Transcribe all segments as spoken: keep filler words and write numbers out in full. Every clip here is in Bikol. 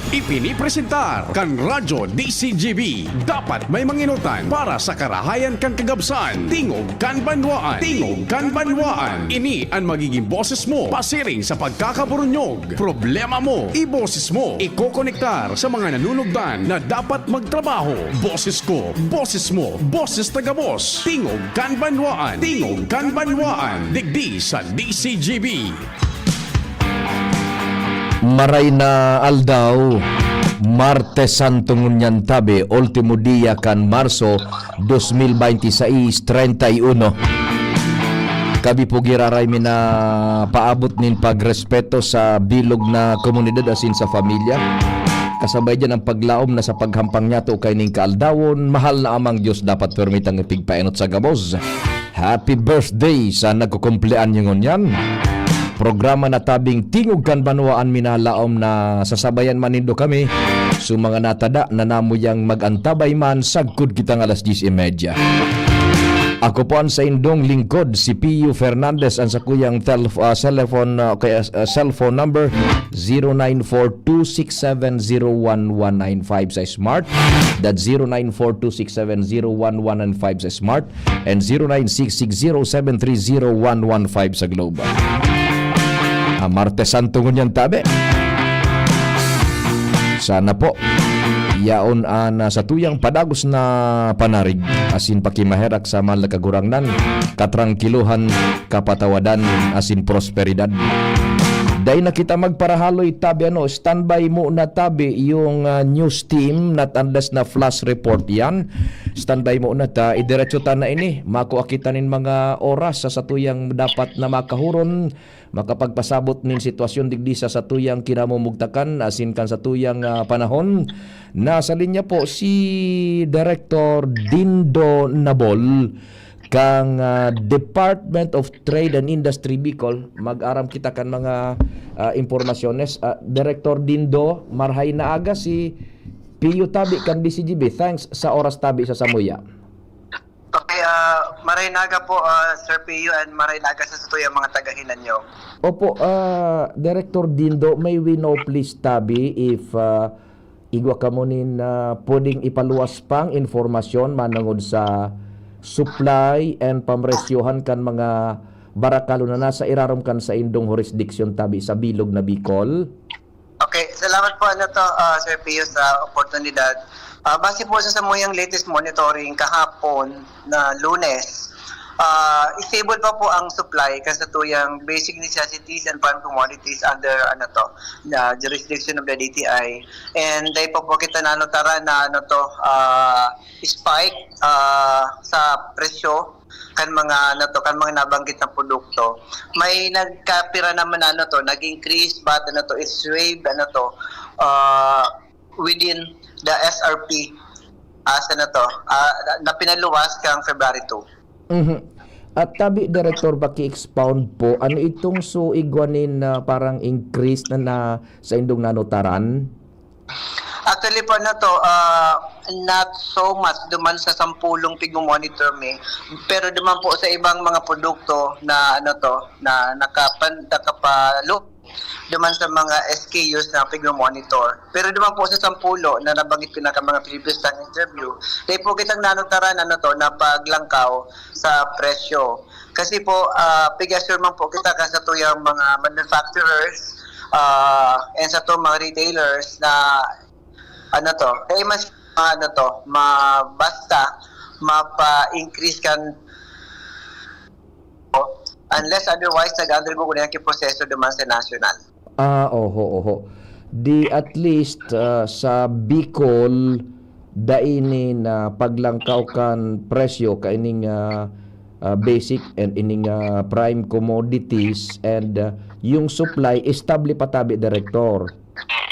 Ipinipresentar kan Radyo D C G B. Dapat may manginutan para sa karahayan kan kagabsan. Tingog kan Banwaan. Tingog kan Banwaan. Ini an magiging boses mo pasiring sa pagkakaburunyog. Problema mo, iboses mo. Ikokonektar sa mga nanunugdan na dapat magtrabaho. Boses ko, boses mo, boses taga-boss. Tingog kan Banwaan. Tingog kan Banwaan. Digdi sa D C G B. Maray na aldaw, Martes Santo ngunyan tabi, ultimo dia kan Marso, dos mil binte y seis, treinta y uno. Kami po giraray mi na paabot nin pagrespeto sa bilog na komunidad asin sa pamilya. Kasabay diyan ang paglaom na sa paghampang niyato kaining kaaldawon, mahal na Amang Dios, dapat permitang ipigpaenot sa gabos. Happy birthday sa nagkukumpleanyo ngunyan. Programa na tabing Tingog kan Banwaan minalaom na sasabayan man nindo kami sa mga natada na namuyang mag-antabay man sagkod kitang alas diyes y media. Ako po ang saindong lingkod, si Pio Fernandez, ang sakuyang tel-, ah, cellphone, ah, kaya, ah, cellphone number, zero nine four two six seven zero one one nine five sa Smart, that zero nine four two six seven zero one one nine five sa Smart, and zero nine six six zero seven three zero one one five sa Globe. Ah, Martes Santo ngunyan tabi. Sana po yaon an, ah, satuyang padagos na panarig asin pakimaherak sa mahal na Kagurangnan, katrangkilohan, kapatawadan asin prosperidad. Dai na kita magparahaloy tabi, ano, standby muna tabi yung, ah, news team, not unless na flash report yan. Standby muna ta, idiretso ta na ini. Makua kita nin mga oras sa satuyang dapat na makahuron, makapagpasabot nin sitwasyon digdi sa satuyang kinamumugtakan asin kan satuyang, ah, panahon. Nasa linya po si Director Dindo Nabol kang, ah, Department of Trade and Industry Bicol. Mag-aram kita kan mga, ah, impormasyones. Ah, Director Dindo, marhay na aga, si Pio tabi kan D C G B. Thanks sa oras tabi sa samuya. Okay, ah, maray naga po, ah, Sir Pio, and maray naga sa satuyang mga taga Hilanyaw. Opo, ah, Director Dindo, may we know please tabi if, ah, igwa kamo nin, ah, pwedeng ipaluwas pang informasyon manungod sa supply and pamresyohan kan mga barakalo na nasa irarom kan saindong jurisdiction tabi sa bilog na Bicol? Okay, salamat po, ano to, ah, Sir Pio, sa oportunidad. Ah, base po sa samuyang latest monitoring kahapon na Lunes, ah, stable pa po ang supply kan satuyang basic necessities and prime commodities under, ano to, na jurisdiction of the D T I. And dahil pa po kita nanutara na, ano to, ah, spike, ah, sa presyo kan mga, ano to, kan mga nabanggit na produkto. May nagkapira naman na, ano to, nag-increase, but, ano to, it's wave, ano to, ah, within the S R P as, ano to, ah, na pinaluwas kang February two. Mhm. At tabi, Director, paki-expound po, ano itong so igwa nin, ah, parang increase na, na saindong nanutaran? Actually po, ano to, ah, not so much duman sa sampulong pigmo-monitor mi, pero duman po sa ibang mga produkto na, ano to, na nakapan-, nakapalo duman sa mga S K Us na pigmo-monitor. Pero duman po sa sampulo na nabanggit ko na ka mga previous na interview, dahil po kitang nanutaran, ano to, na paglangkaw sa presyo. Kasi po, ah, pig-assure man po kita kan satuyang mga manufacturers, ah, and sa to mga retailers na, ano to, kaya mas, ano to, ma-, basta mapa-increase kan, unless otherwise nag-undergo ko na yung proseso duman sa national. Ah, oho, oho. Di at least, ah, sa Bicol, dai nin paglangkaw kan presyo kaining, ah, ah, basic and ining, ah, prime commodities and, ah, yung supply, estable pa tabi, Director?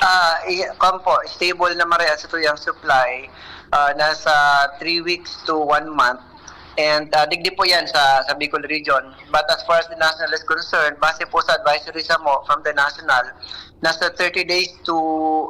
Ah, i-, kwan po, stable na maray ang satuyang supply, ah, nasa three weeks to one month. And, ah, digdi po yan sa, sa Bicol region. But as far as the national is concerned, base po sa advisory sa mo from the national, nasa thirty days to,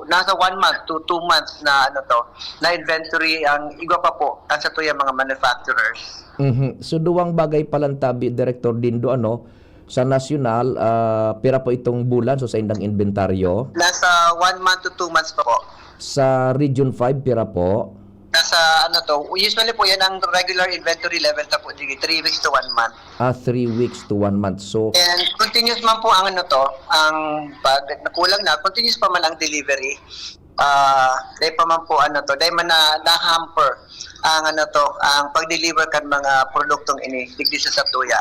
nasa one month to two months na, ano to, na inventory ang igwa pa po ang satuyang mga manufacturers. Mhm. So, duwang bagay pa lang tabi, Director Dindo, ano, Sa nasyonal, ah, pira po itong bulan so sa indang inventaryo? Nasa one month to two months pa po. Sa Region five, pira po? Nasa ano to, usually po yan ang regular inventory level ta po, sige, three weeks to one month. Ah, three weeks to one month. So, and continuous man po ang ano to, ang pag nakulang na, continuous pa man ang delivery. Ah, dahil pa man po ano to, dahil man na, na-hamper ang ano to, ang pag-deliver kan mga produktong ini, digdi sa satuya.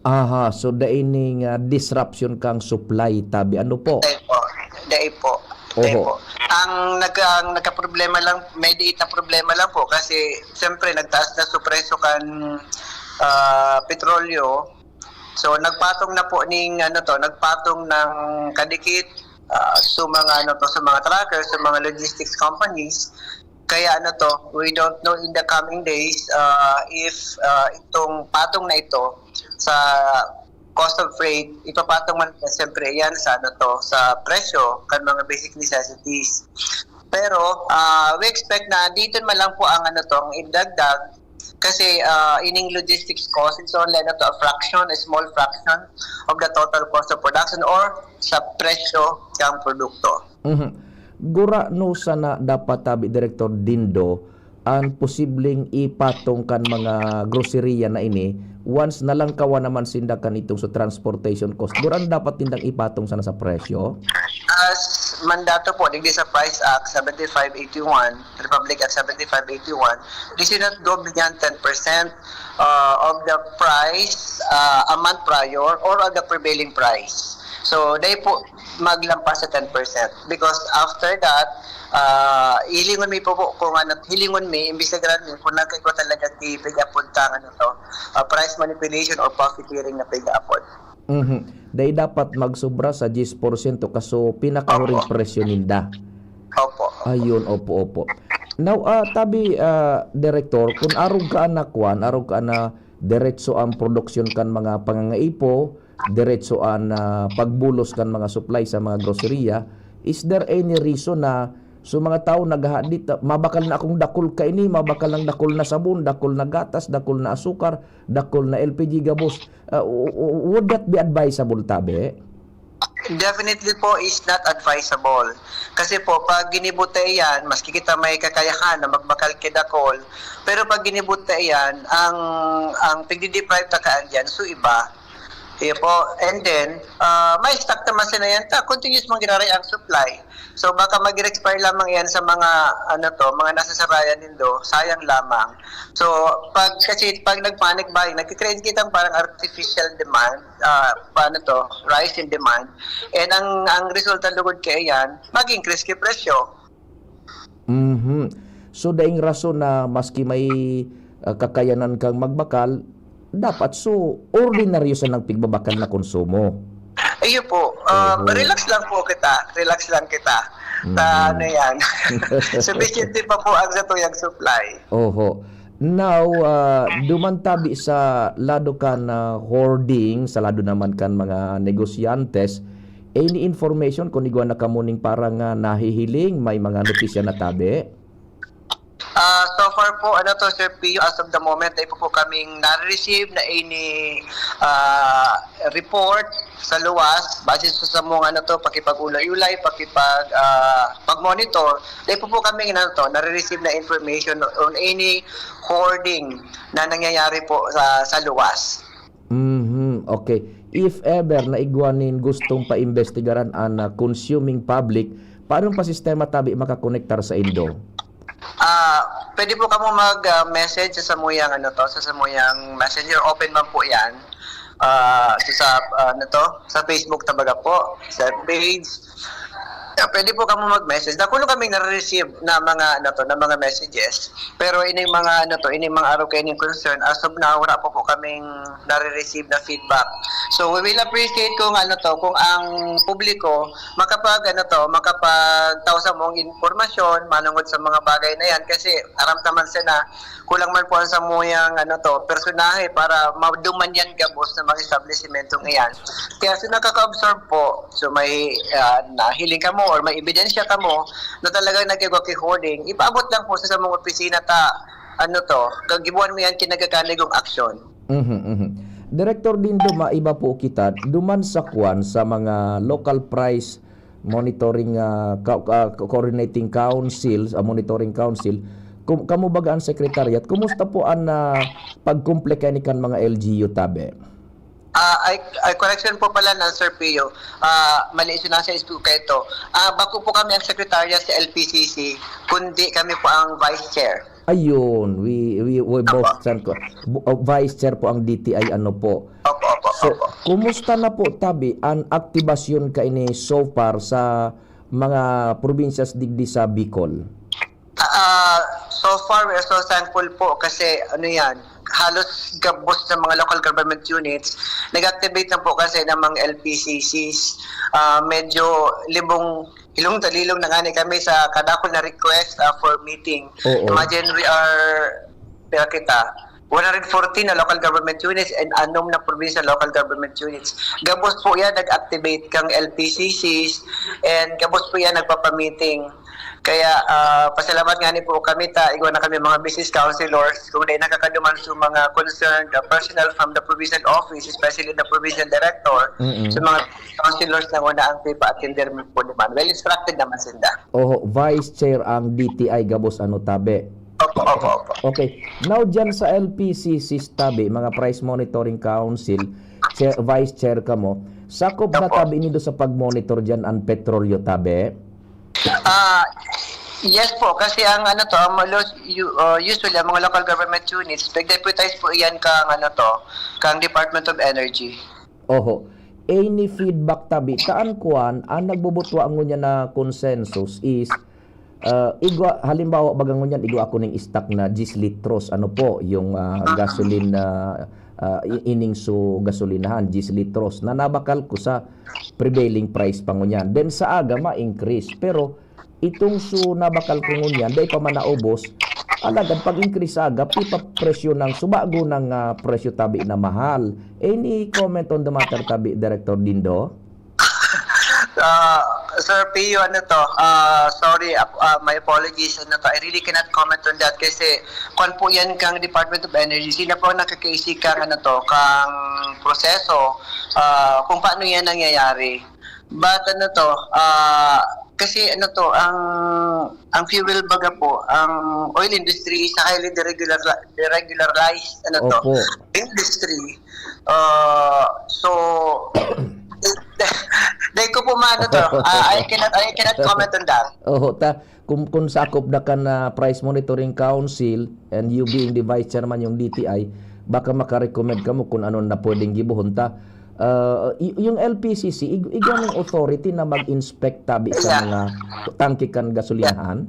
Aha, so dai ning, ah, disruption kang supply tabi, ano po? Dai po. Dai po. Dai Oho. po. Ang nag-, ang nagkaproblema lang, may diit na problema lang po kasi siyempre nagtaas na su presyo kan, ah, petrolyo. So nagpatong na po ning ano to, nagpatong ng kadikit, ah, sa mga ano to, sa mga truckers, sa mga logistics companies. Kaya ano to, we don't know in the coming days, ah, if, ah, itong patong na ito sa cost of freight, ipapatong man siyempre yan sa ano to, sa presyo kan mga basic necessities. Pero, ah, we expect na dito man lang po ang ano to, ang idagdag kasi, ah, ining logistics cost is only ano to, a fraction, a small fraction of the total cost of production or sa presyo ng produkto. Mhm. Gurano sana dapat tabi, Direktor Dindo, an posibleng ipatong kan mga groceria na ini once nalangkawan naman sinda kan itong sa transportation cost? Gurano dapat nindang ipatong sana sa presyo? As mandato po, digdi sa Price Act seventy-five eighty-one, Republic Act seventy-five eighty-one, this is not go beyond ten percent, uh, of the price, uh, a month prior or of the prevailing price. So, dai po maglampas sa ten percent because after that, ah, hilingon mi po, po kung ano, hilingon mi, imbestigaran mi kung nagkaigwa talaga ti pig-apod ta, ano to, ah, price manipulation or profiteering na pig-apod. Mhm. Dai dapat magsobra sa diyes porsyento kaso pinakahuring Opo. presyo ninda. Opo. Ayun, opo, opo. Now, ah, tabi, ah, Director, kung arog ka na kwan, arog ka na diretso ang produksyon kan mga pangangaipo, diretso an, ah, pagbulos kan mga supply sa mga groceria, is there any reason na so mga tawo naghahadit, ah, "Mabakal na akong dakul kaini, mabakal ng dakul na sabon, dakul na gatas, dakul na asukar, dakul na L P G gabos." Ah, w-, w-, would that be advisable, tabi? Definitely po is not advisable. Kasi po, pag ginibo ta iyan, maski kita may kakayahan na magbakal ki dakul, pero pag ginibo ta iyan, ang, ang pigde-deprive ta kaan diyan, so iba. Iyo po. And then, ah, may stock naman sila yan ta, continuous mong giraray ang supply. So, baka mag-expire lamang yan sa mga, ano to, mga nasa sarayan nindo, sayang lamang. So, pag, kasi pag nag-panic buying, nagki-create kitang parang artificial demand, ah, paano to, rise in demand. And ang, ang resulta lugod kaya yan, mag-increase ki presyo. Mhm. So, daing rason na maski may, ah, kakayanan kang magbakal, dapat so ordinaryo sanang pigbabakal na konsumo. Iyo po. Ah, Oho. relax lang po kita. Relax lang kita. Ta, Mhm. ano yan. Sufficiente pa po ang satuyang supply. Oho. Now, ah, duman tabi sa lado kan hoarding, sa lado naman kan mga negosyantes, any information kung igwa na kamo ning parang, ah, nahihiling, may mga notisya na tabi? Ah, so far po, ano to, Sir Pio, as of the moment, dai pa po kaming nare-receive na any, ah, report sa luwas, base sa samong, ano to, pakipag-ulay-ulay, pakipag, ah, pag-monitor. Dai pa po kaming, ano to, nare-receive na information on any hoarding na nangyayari po sa, sa luwas. Mhm, okay. If ever na igwa nin gustong paimbestigaran an, ah, consuming public, paanong pa sistema tabi makakonektar sa indo? Ah, pwede po kamo mag, ah, message sa samuyang, ano to, sa samuyang messenger. Open man po yan. Ah, sa, sa, ah, ano to, sa Facebook ta baga po, sa page. Ah, pwede po kamo mag-message. Dakulo kaming nare-receive na mga, ano to, na mga messages. Pero ining mga, ano to, ining mga araw kaining concern, as of now, wala po po kaming nare-receive na feedback. So, we will appreciate kung ano to, kung ang publiko makapag, ano to, makapagtao sa mong impormasyon manungod sa mga bagay na yan. Kasi aram ta man sana, kulang man po ang samuyang, ano to, personahe para maduman yan gabos ng mga establishmentong iyan. Kaya so nakaka-absorb po, so may, ah, nahiling kamo or may ebidensya kamo na talagang nag-igwa ki hoarding, ipaabot lang po sa samong opisina ta, ano to, kagibuan mo yan kinagakanigong aksyon. Mhm, mhm. Director Dindo, maiba po kita, duman sa kwan, sa mga local price monitoring, ah, co-, ah, co-, coordinating council, ah, monitoring council, kum-, kamo baga ang secretariat, kumusta po an, ah, pagkumple kaini kan mga L G U tabi? Ah, ay, ay, correction po pala na, Sir Pio. Ah, mali, sinasay po kayo to. Ah, bako po kami ang secretariat sa L P C C, kundi kami po ang vice chair. Ayun, we, we, we both Apo. san ko, bu-, oh, vice chair po ang D T I, ano po. Opo, opo, So, opo. kumusta na po, tabi, an aktibasyon kaini so far sa mga probinsyas digdi sa Bicol? Ah, so far, we're so thankful po kasi, ano yan, halos gabos ng mga local government units, nag-activate na po kasi ng mga L P C Cs. Ah, medyo libong, hilong talilong na nga ni kami sa kadakol na request, ah, for meeting. Oo. Imagine, we are, pila kita, one hundred fourteen na local government units and anom na provincial local government units. Gabos po yan nag-activate kang L P C Cs and gabos po yan nagpapamiting. Kaya, ah, pasalamat nga ni po kami ta igwa na kami mga business councilors kung dahil nakakaduman sa mga concerned, ah, personnel from the provincial office, especially the provincial director, Mm-mm. sa mga councilors na una ang pipa-attender mi po naman. Well instructed naman sinda. Oho, vice chair ang D T I gabos ano tabi. Opo, opo, opo. Okay. Now, dyan sa L P C Cs tabi, mga Price Monitoring Council, chair, vice chair kamo, sakop na Opo. tabi nindo sa pag-monitor dyan ang petrolyo tabi? Ah, yes po, kasi ang ano to, ang mga lo-, u-, uh, usually ang mga local government units, nag-deputize po iyan kang ano to, kang Department of Energy. Oho. Any feedback tabi, taan kuan, ang nagbubutwa ngunyan na consensus is, ah, igwa, halimbawa, baga ngunyan, igwa ako ning stock na diyes litros, ano po, yung, ah, gasoline na, ah, i-, ining su gasolinahan, diyes litros, na nabakal ko sa prevailing price pa ngunyan. Then sa aga, ma-increase. Pero itong su nabakal ko ngunyan, dai pa man naubos, alagad pag-increase sa aga, pipapresyo ng subago ng, ah, presyo tabi na mahal. Any comment on the matter tabi, Director Dindo? Ah, Sir Pio, ano to? Ah, sorry, ap-, ah, my apologies, ano to? I really cannot comment on that kasi kwan po yan kang Department of Energy. Sila po ang nakakaisi kang, ano to, kang proseso, ah, kung paano yan nangyayari. But ano to, ah, kasi ano to, ang, ang fuel baga po, ang oil industry is a highly deregular-, deregularized, ano to, Opo. industry. Ah, so, dahil ko po maano to, ah, I cannot, I cannat comment on that. Oho, ta, kung, kung sakop na kan, ah, Price Monitoring Council and you being the vice chairman yung D T I, baka makarecommend kamo kung ano na pwedeng gibohon ta. Ah, y-, yung L P C C, ig-, igwa ning authority na mag-inspect tabi sa Yeah. mga tangke kan gasolinahan?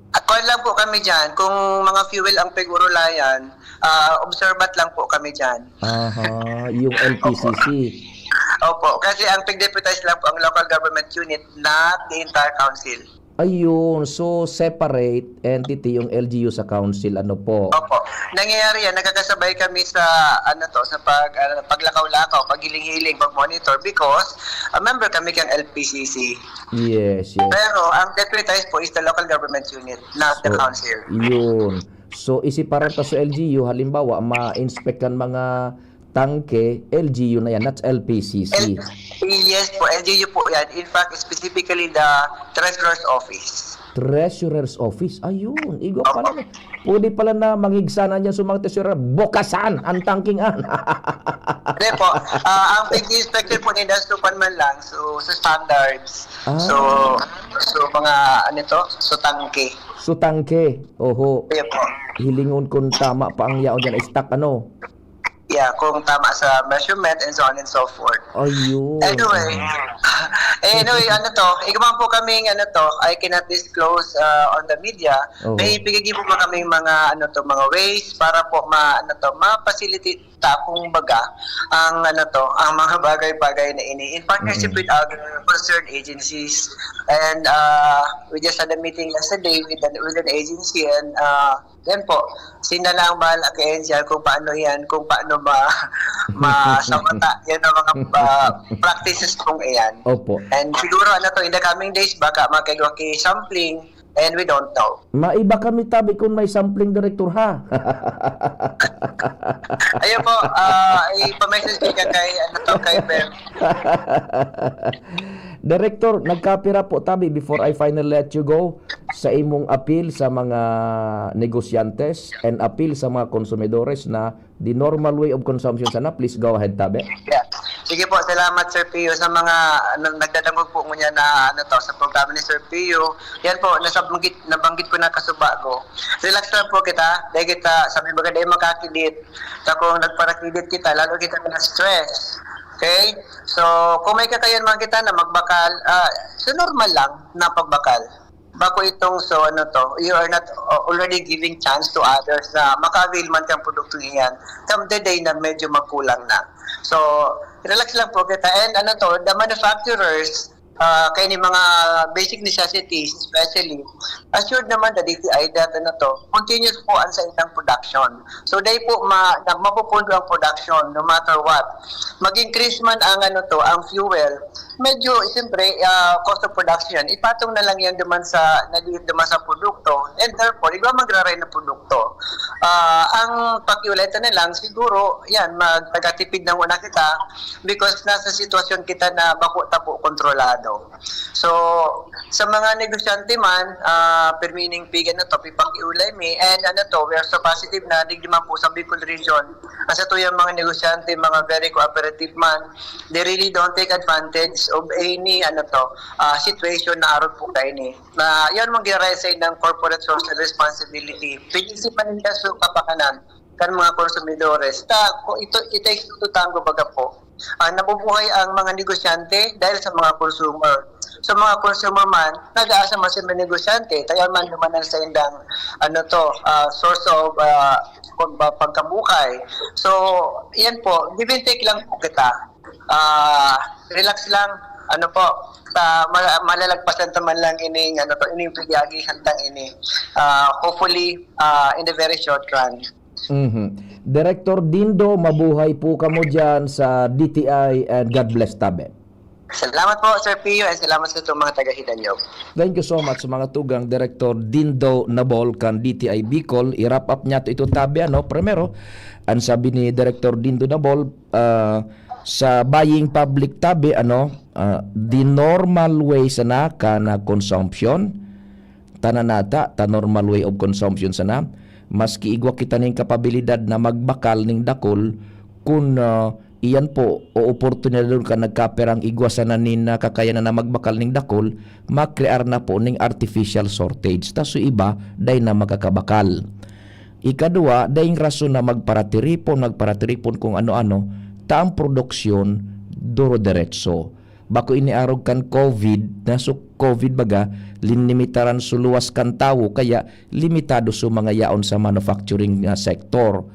At kuwan lang po kami dyan, kung mga fuel ang pag-urulayan, ah, observant lang po kami dyan. Aha, yung L P C C. Opo. Opo, kasi ang pag-deputize lang po ang local government unit, not the entire council. Ayun, so separate entity yung L G U sa council, ano po? Opo. Nangyayari yan, nagkakasabay kami sa, ano to, sa pag, ano, paglakaw-lakaw, paghiling-hiling, pag-monitor because, ah, member kami kang L P C C. Yes, yes. Pero ang deputized po is the local government unit, not the So, council. yun. So, isiparar ta sa L G U, halimbawa, ma-inspect kan mga tangke, L G U na yan, not L P C C. L-, yes po, L G U po yan. In fact, specifically the treasurer's office. Treasurer's office? Ayun, igwa Opo. pala na. Pwede pala na mangigsa na dyan sa mga treasurer. Bukasan ang tangking an. Hindi po. Ah, ang pag-inspection po nila, so, kwan man lang. So, sa standards. Ah. So, so, mga, ano to? So, tangke. So, tangke. Oho. Kaya po. Hilingon kung tama pa ang yaon dyan. Stock, ano? Yeah, kung tama sa measurement and so on and so forth. Ayun. Anyway, eh, anyway, ano to, igwa man po kaming, ano to, I cannot disclose, uh, on the media. Oo. May pigigi po ba kaming mga, ano to, mga ways para po ma-, ano to, ma-facilitate ta, kung baga, ang, ano to, ang mga bagay-bagay na ini in partnership Mm. with other concerned agencies. And, uh, we just had a meeting yesterday with an, with an agency and, uh, yan po, sila lang ang bahala kay N C R kung paano yan, kung paano ma-, masawata yan ang mga, uh, practices kung iyan. Opo. And siguro, ano to, in the coming days, baka magkaigwa ki sampling, And we don't know. Maiba kami tabi kung may sampling, Director, ha? Ayun po, ah, ipa-message ko ka kay, ano to, kay Ben. Director, nagkapira po tabi, before I finally let you go, sa imong appeal sa mga negosyantes and appeal sa mga konsumidores na the normal way of consumption sana, please go ahead tabi. Yeah. Sige po, salamat Sir Pio sa mga ano, nagdadangog po ngunyan na ano to, sa programa ni Sir Pio. Yan po, nasabanggit, nabanggit ko na kasubago. Relax lang po kita, dahil kita, sabi baga dahil makakidit. Sa kung nagparakidit kita, lalo kita na-stress. Okay? So, kung may kakayan man kita na magbakal, ah, so normal lang na pagbakal. Bako itong, so ano to, you are not uh, already giving chance to others na maka-avail man kang produkto iyan. Come the day na medyo magkulang na. So, relax lang po kita. And ano to, the manufacturers, uh, kay ni mga basic necessities especially, assured naman the D T I that ano to, continuous po ang sa isang production. So, dahil po ma, na, mapupundo ang production no matter what. Mag-increase man ang ano to, ang fuel, medyo, siyempre, ah, cost of production yan, ipatong na lang yan duman sa, naliit duman sa produkto, and therefore, iba magraray na produkto. Ah, ang pakiulay ta na lang, siguro, yan, mag, magkatipid na muna kita because nasa sitwasyon kita na bako ta po kontrolado. So, sa mga negosyante man, ah, pirmi ning pigan na to, pipakiulay mi, and ano to, we are so positive na digdi man po sa Bicol region, ang sa tuyang mga negosyante, mga very cooperative man, they really don't take advantage of any ano to, ah, situation na arog po kaini. Na yan mang giraray sa ilang corporate social responsibility. Pwede si paninda sa kapakanan kan mga konsumidores. Ta, kung ito, it takes two to tango baga po. Ah, nabubuhay ang mga negosyante dahil sa mga consumer. Sa mga consumer man, nag-aasa man sa mga negosyante, tayo man lumanan sa indang ano to, ah, source of ah, pag- pagkabuhay. So, yan po, give and take lang po kita. Ah, relax lang, ano po, sa ma- malalagpasan ta man lang ining ano to, ining pagyagihan tang ini. Ah, hopefully, ah, in the very short run. Mhm. Director Dindo, mabuhay po kamo dyan sa D T I and God bless tabi. Salamat po, Sir Pio, and salamat sa itong mga taga-Hidanyo. Thank you so much, mga tugang, Director Dindo Nabol kan D T I Bicol. I-wrap up niya to ito tabi, ano? Primero, ang sabi ni Director Dindo Nabol, ah, sa buying public tabi, ano, ah, the normal way sana kan consumption, tanan nata, ta normal way of consumption sana. Maski igwa kita ning kapabilidad na magbakal ning dakul, kun, ah, iyan po, o oportunidad dun ka nagkaperang igwa sana nin, ah, kakayanan na magbakal ning dakul, makrear na po ning artificial shortage. Ta so iba, dai na magkakabakal. Ikadua, daing rason na magparatiripon, magparatiripon kung ano-ano, ta ang produksyon, duro-deretso. Bako ini arog kan COVID, na so COVID baga, linimitaran so luwas kan tawo, kaya limitado so mga yaon sa manufacturing nga sektor.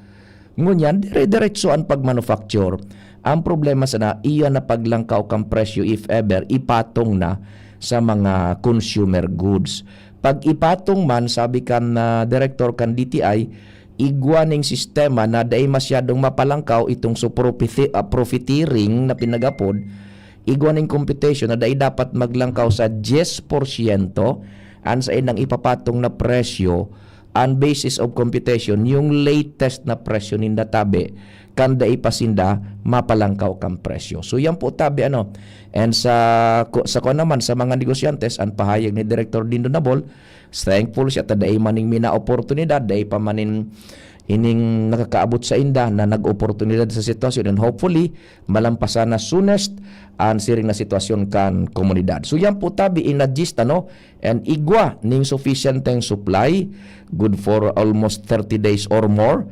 Ngunyan, dire-diretso an pagmanufacture. Ang problema sana, iya na paglangkaw kan presyo if ever, ipatong na sa mga consumer goods. Pag ipatong man, sabi kan, ah, direktor kan D T I, igwa ning sistema na dai masyadong mapalangkaw itong so profite-, ah, profiteering na pinagapod, igwa ning computation na dai dapat maglangkaw sa diyes porsyento an saindang ipapatong na presyo, an basis of computation, yung latest na presyo ninda tabi, kan dai pa sinda mapalangkaw kan presyo. So, yan po tabi, ano. And sa, ku-, sa kuwan naman, sa mga negosyantes, ang pahayag ni Director Dindo Nabol, thankful siya ta dai maning mina oportunidad, dai pa manin ining nakakaabot sa inda na nag-oportunidad sa sitwasyon, and hopefully, malampasan na soonest an siring na sitwasyon kan komunidad. So, yan po tabi, inadjust, ano, and igwa ning sufficient ang supply, good for almost thirty days or more,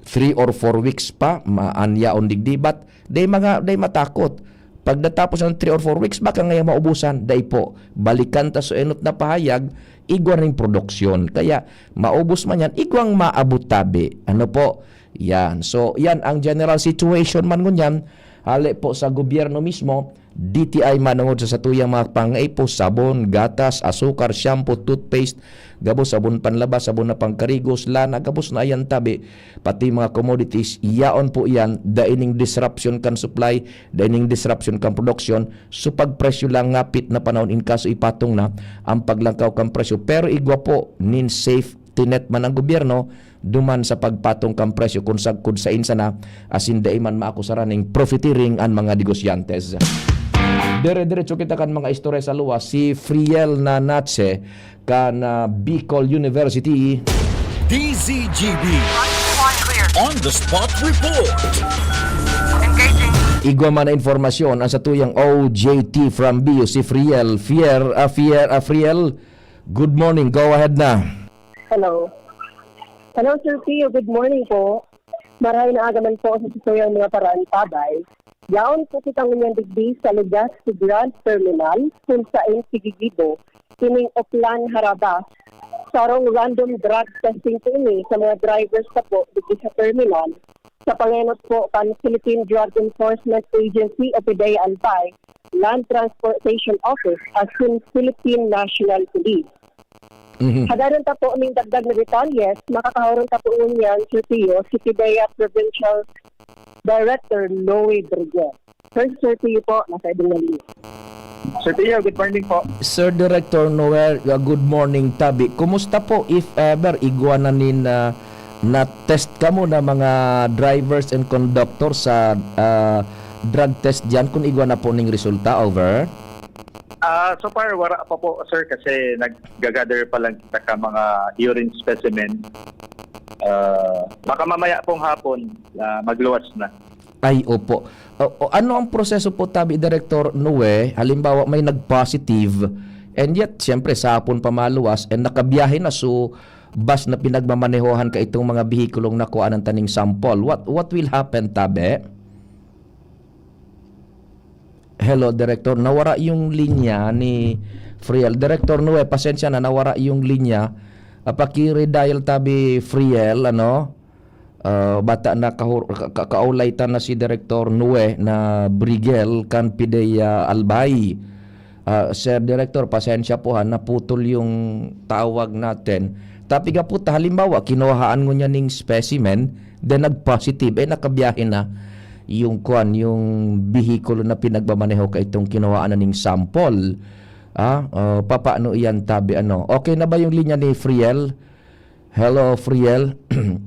three or four weeks pa, ma-, an yaon digdi, but day mga, day matakot. Pagdatapos ng three or four weeks, baka ngayon maubusan. Dai po. Balikan ta so enot na pahayag, igwa ning produksyon. Kaya, maubos man yan, igwang maabot tabi. Ano po? Yan. So, yan ang general situation man ngunyan. Hali po sa gobyerno mismo, D T I manongod sa satuyang mga pangaipo, sabon, gatas, asukar, shampoo, toothpaste, gabos sabon panlaba, sabon na pangkarigos, lana, gabos na iyan tabi, pati mga commodities, yaon po iyan, daining disruption kan supply, daining disruption kan production, so pagpresyo lang ngapit na panahon in kaso ipatong na ang paglangkaw kan presyo. Pero igwa po nin safety net man ang gobyerno, duman sa pagpatong kan presyo kun sagkod sain sana asin dai man maakusaran ning profiteering an mga negosyantes. Dire-diretso kita kan mga istorya sa luwas. Si Friel Nanache kan, ah, Bicol University. D Z G B On the Spot Report. Engaging. Igwa man na informasyon ang satuyang O J T from B U C, Friel. Fier, ah, Fier, ah, Friel, good morning. Go ahead na. Hello. Hello, Sir Pio. Good morning po. Maray na aga man po sa sasayang mga paraantabay. Yaon po kitang ngunyan digdi sa Legazpi Grand Terminal, kung sain sigigibo, kining Oplan Harabas. Sarong random drug testing po ini sa mga drivers na po digdi sa terminal. Sa pangenot po kan Philippine Drug Enforcement Agency o PDEA Albay, Land Transportation Office, asin Philippine National Police. Mhm. Hadaron ta po ning dagdag na detalles, makakaharon ta po ngunyan si Tio, si PDEA Provincial Director Noe Briguel. First, Sir Tio po, nasa ibang na linya. Sir Tio, good morning po. Sir Director Noel, uh, good morning tabi. Kumusta po if ever igwa na nin, uh, na-test kamo na mga drivers and conductor sa, uh, drug test diyan, kung igwa na po ning resulta? Over. Ah, so far wala pa po, sir, kasi nag-gather pa lang kita ka mga urine specimen. Ah, baka mamaya pong hapon, ah, magluwas na. Ay, opo. O, o, ano ang proseso po, tabi, Director Noe? Halimbawa, may nag-positive, and yet, siyempre, sa hapon pa maluwas, and nakabiyahe na, so, bus na pinagmamanehohan ka itong mga bihikulong nakuha ng taning sample. What, what will happen, tabi? Hello, Director. Nawara yung linya ni Friel. Director Noe, pasensya na, nawara yung linya. Ah, paki-redial tabi, Friel, ano? Ah, bata na kahur- ka- ka- kaulay ta na si Director Noe na Brigel kan PDEA Albay. Ah, Sir Director, pasensya po ha, naputol yung tawag natin. Tapi nga po, ta, halimbawa, kinuhaan ngunyan ning specimen, then nag-positive, eh, nakabiyahe na yung kwan, yung bihikulo na pinagmamaneho ka itong kinuhaan na ning sample. Ah, ah, papaano iyan, tabi, ano? Okay na ba yung linya ni Friel? Hello, Friel.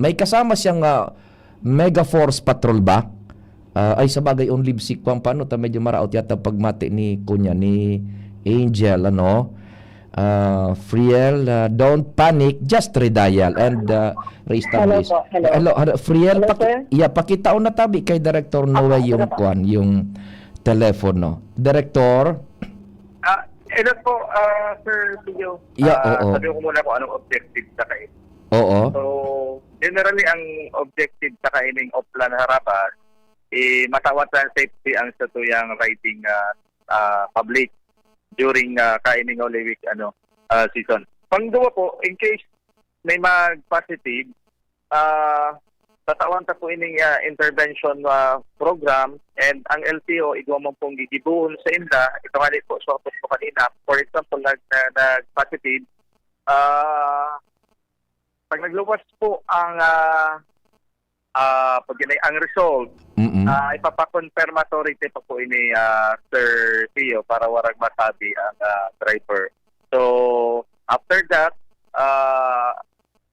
May kasama siyang, ah, Mega Force Patrol ba? Ah, ay, sa bagay, only si Kwan pa, ano, ta medyo maraot yata pagmati ni, kunya, ni Angel, ano? Ah, Friel, ah, don't panic, just redial and, ah, Hello reestablish. po, hello. Hello, hello, Friel, Hello, paki- sir. Yeah, pakitaon na tabi kay Director Noe Apo, yung ano po? kwan, yung telepono. Director? Ah, hello po, ah, Sir Tio. Yeah, Ah, oo. Sabi ko muna kung anong objective sa kayo. Oo. So, generally, ang objective sa kaining Oplan Harabas, eh, matawat lang safety ang satuyang riding, ah, ah, public during, ah, kaining Holy Week, ano, ah, season. Pangduwa po, in case may mag-positive, ah, tatawan ta po ining, ah, intervention, ah, program, and ang L T O, igwa man pong gigibuhon sa inda, ito nga po, so, po kanina, for example, nag, na, nag-positive, ah, pag nagluwas po ang, ah, ah, pag yun ay, ang result, Mm-mm. ah, ipapakonfirmatory test pa po ini, ah, Sir Tio, para warag masabi ang, ah, driver. So, after that, ah,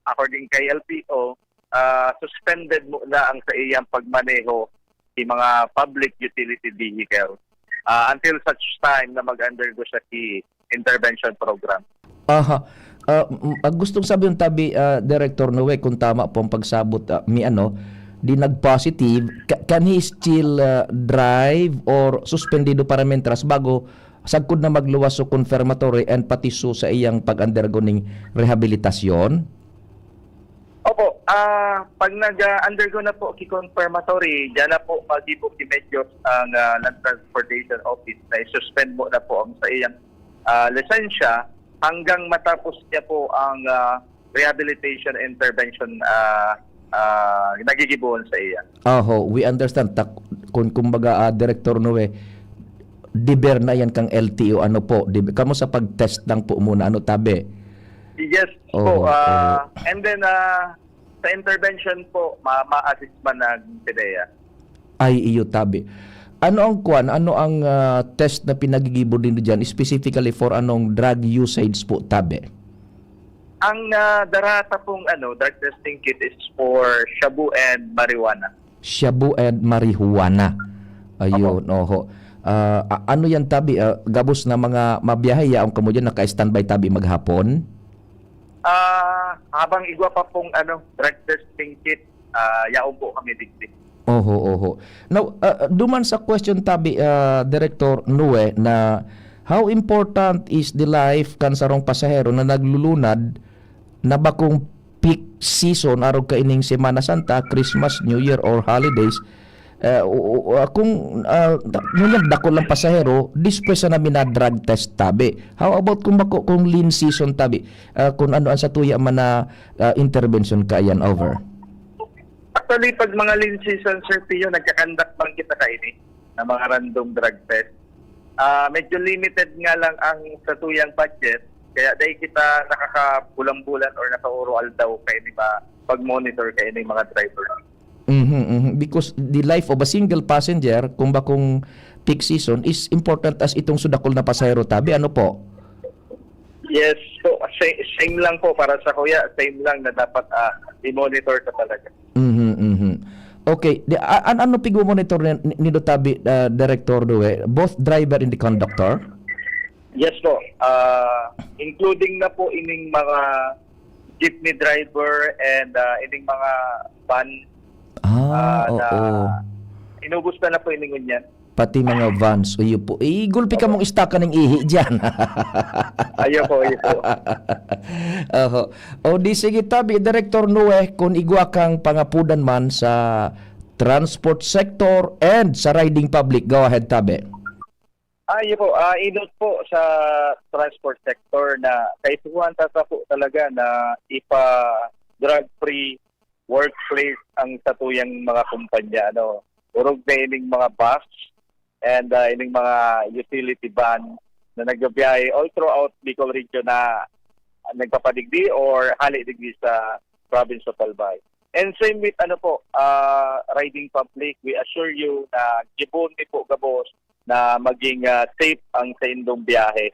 according kay L T O, ah, suspended muna ang sa iyang pagmaneho sa mga public utility vehicle, ah, until such time na mag-undergo siya si intervention program. Aha. Ah, m- ah, gustong sabihin tabi, ah, Director Noe, kung tama po ang pagsabot, ah, mi ano, di nag-positive, ca- can he still, ah, drive or suspendido para mentras bago sagkod na magluwas so confirmatory and pati so sa iyang pag-undergo ning rehabilitasyon? Opo, ah, pag nag-undergo na po ki confirmatory, diyan na po magibog di medyos ang, ah, Land Transportation Office na i-suspend mo na po ang sa iyang, ah, lisensya hanggang matapos niya po ang, ah, rehabilitation intervention, ah, ah, nagigibuhon sa iya. Aho, we understand. Tak, kung kumbaga, ah, Director Noe, deber na yan kang L T O, ano po, di, kamo sa pag-test lang po muna, ano, tabi? Yes po. Oo, ah, oo. And then, ah, sa intervention po, ma-, ma-assist man ng PDEA. Ay, iyo, tabi. Ano ang kwan? Ano ang, ah, test na pinagigibo nindo diyan, specifically for anong drug usage po, tabi? Ang, ah, darata pong, ano, drug testing kit is for shabu and marijuana. Shabu and marijuana. Ayun, Opo. oho. Ah, a-, ano yan, tabi? Ah, gabos na mga mabiyahe, yaon kamo diyan, naka-standby, tabi, maghapon? Ah, habang igwa pa pong, ano, drug testing kit, ah, yaon po kami digdi. Oho, oho. Now, ah, duman sa question, tabi, ah, Director Noe, na how important is the life kan sarong pasahero na naglulunad na bakong peak season, arog kaining Semana Santa, Christmas, New Year, or holidays? Eh, o, o, ah, kung, ah, da-, ngunyan dakul ang pasahero, despues na mi na drug test, tabi. How about kung bako, kung lean season, tabi? Ah, kung ano ang satuya man na, ah, intervention kaiyan, over? Actually, pag mga lean season, Sir Pio, nagka-conduct man kita kaini na mga random drug test. Ah, medyo limited nga lang ang satuyang budget, kaya dai kita nakakabulan-bulan or nakauro-aldaw kaini ba pag-monitor kaini mga driver. Mhm, mhm. Because the life of a single passenger, kung bakong peak season, is important as itong sudakol na pasahero, tabi. Ano po? Yes po. Sa-, same lang po para sa kuya. Same lang na dapat, ah, i-monitor ka talaga. Mhm, mhm. Okay. Di, a-, an-, ano pigmo-monitor ni, ni, nindo tabi, ah, Director Due? Both driver and the conductor? Yes po. Ah, including na po ining mga jeepney driver and, ah, ining mga van, Ah, ah, na oo. inubos na na po ining ngunyan. Pati mga vans, iyo po. Igulpi Opo. kamong istaka ning ihi diyan. Ayo po, ayo po. Oho. O di sige tabi, Director Noe, kung igwa kang pangapudan man sa transport sector and sa riding public, go ahead, tabi. Ah, iyo po. Ah, inot po sa transport sector na kaipuhan ta sa po talaga na ipa-drug-free workplace ang satuyang mga kumpanya, ano. Orog na ining mga bus and, ah, ining mga utility van na nagbibiyahe all throughout Bicol region na nagpapadigdi or hali digdi sa province of Albay. And same with, ano po, ah, riding public, we assure you na gibohon mi po gabos na maging, ah, safe ang saindong biyahe.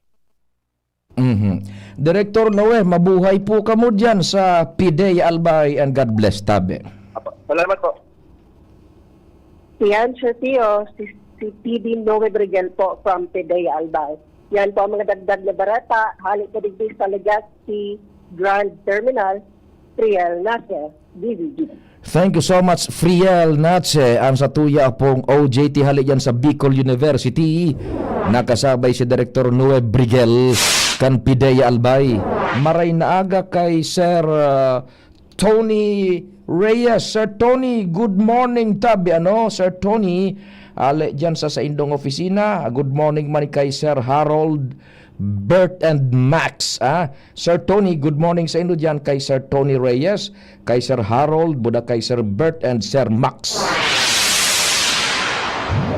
Mhm. Director Noe, mabuhay po kamo diyan sa PDEA Albay and God bless, tabi. Apo. Salamat po. Yan, Sir Theo, si, si T D Noe Brigel po from PDEA Albay. Yan po ang mga dagdag na bareta, hali po digdi sa Legazpi Grand Terminal, Triel Nasser, D V D. Thank you so much, Friel Nache, ang satuya pong O J T hali diyan sa Bicol University. Nakasabay si Director Noe Brigel kan PDEA Albay. Maray na aga kay Sir, ah, Tony Reyes. Sir Tony, good morning, tabi, ano? Sir Tony, hali diyan sa saindong opisina. Good morning man kay Sir Harold, Bert and Max, ah. Sir Tony, good morning saindo diyan kay Sir Tony Reyes, kay Sir Harold, buda kay Sir Bert and Sir Max.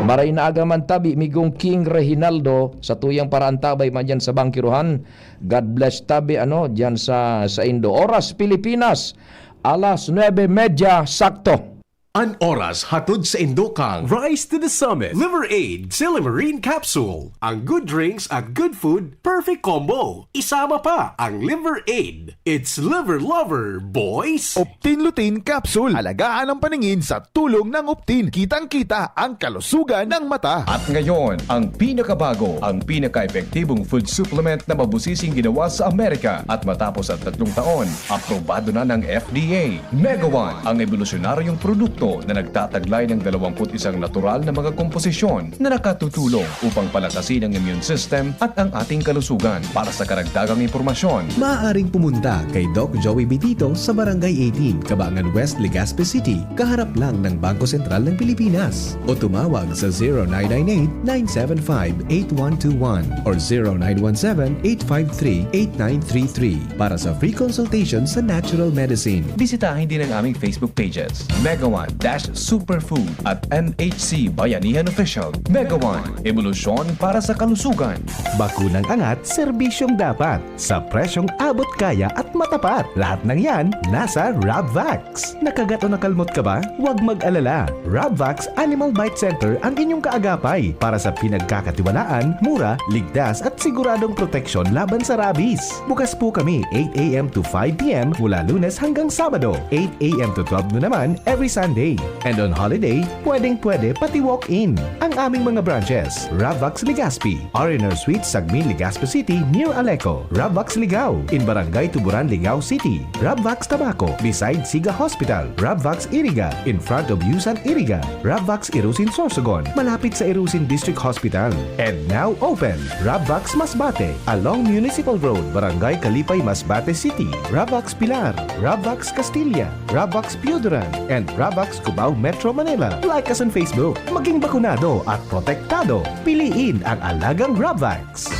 Maray na aga man tabi, migong King Reginaldo, satuyang paraantabay man diyan sa Bangkiruhan. God bless tabi, ano, diyan sa, saindo. Oras, Pilipinas, alas nuebe medya, sakto. An oras hatod saindo kan Rise to the Summit, Liver Aid, Silymarin Capsule, ang good drinks at good food, perfect combo. Isama pa ang Liver Aid. It's Liver Lover, boys! Optin Lutein Capsule. Alagaan ang paningin sa tulong ng Optin. Kitang-kita ang kalusugan ng mata. At ngayon, ang pinakabago, ang pinaka-epektibong food supplement na mabusising ginawa sa Amerika at matapos ang tatlong taon, aprobado na ng F D A. Mega One, ang ebolusyonaryong produkto na nagtataglay ng dalawampu't isang natural na mga komposisyon na nakatutulong upang palakasin ang immune system at ang ating kalusugan. Para sa karagdagang impormasyon, maaaring pumunta kay Doc Joey Bitito sa Barangay eighteen, Cabangan West, Legazpi City, kaharap lang ng Bangko Sentral ng Pilipinas. O tumawag sa zero nine nine eight, nine seven five, eight one two one or zero nine one seven, eight five three, eight nine three three para sa free consultation sa natural medicine. Bisitahin din ang aming Facebook pages, Mega One Dash Superfood at N H C Bayanihan Official. Mega One, ebolusyon para sa kalusugan. Bakunang angat, serbisyong dapat, sa presyong abot kaya at matapat. Lahat ng yan, nasa Rabvax. Nakagat o nakalmot ka ba? Huwag mag-alala. Rabvax Animal Bite Center ang inyong kaagapay para sa pinagkakatiwalaan, mura, ligtas at siguradong proteksyon laban sa rabies. Bukas po kami eight a m to five p m mula Lunes hanggang Sabado, eight a m to twelve noon naman every Sunday. And on holiday, pwedeng-pwede pati walk-in. Ang aming mga branches, Ravax Legazpi, R and R Suite, Sagmin, Legazpi City, near Aleco, Ravax Ligao, in Barangay Tuburan, Ligao City, Ravax Tabaco, beside Siga Hospital, Ravax Iriga, in front of Yusan Iriga, Ravax Irusin Sorsogon, malapit sa Irusin District Hospital. And now open, Ravax Masbate, along Municipal Road, Barangay Kalipay, Masbate City, Ravax Pilar, Ravax Castilla, Ravax Pioduran, and Ravax Cubao, Metro Manila. Like us on Facebook. Maging bakunado at protektado. Piliin ang alagang Ravax.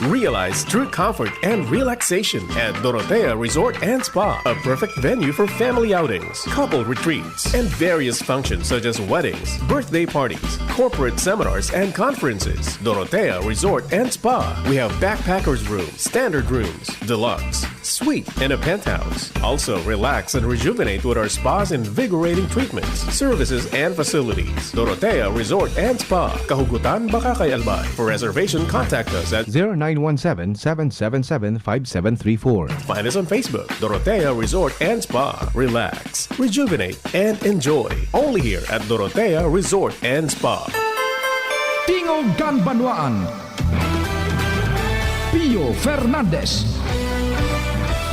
Realize true comfort and relaxation at Dorotea Resort and Spa, a perfect venue for family outings, couple retreats, and various functions such as weddings, birthday parties, corporate seminars, and conferences. Dorotea Resort and Spa. We have backpackers room, standard rooms, deluxe, suite, and a penthouse. Also, relax and rejuvenate with our spa's invigorating treatments, services, and facilities. Dorotea Resort and Spa, Kahugutan, Bacacay, Albay. For reservation, contact us at zero nine one seven, seven seven seven, five seven three four. Find us on Facebook, Dorotea Resort and Spa. Relax, rejuvenate, and enjoy. Only here at Dorotea Resort and Spa. Tingog kan Banwaan. Pio Fernandez.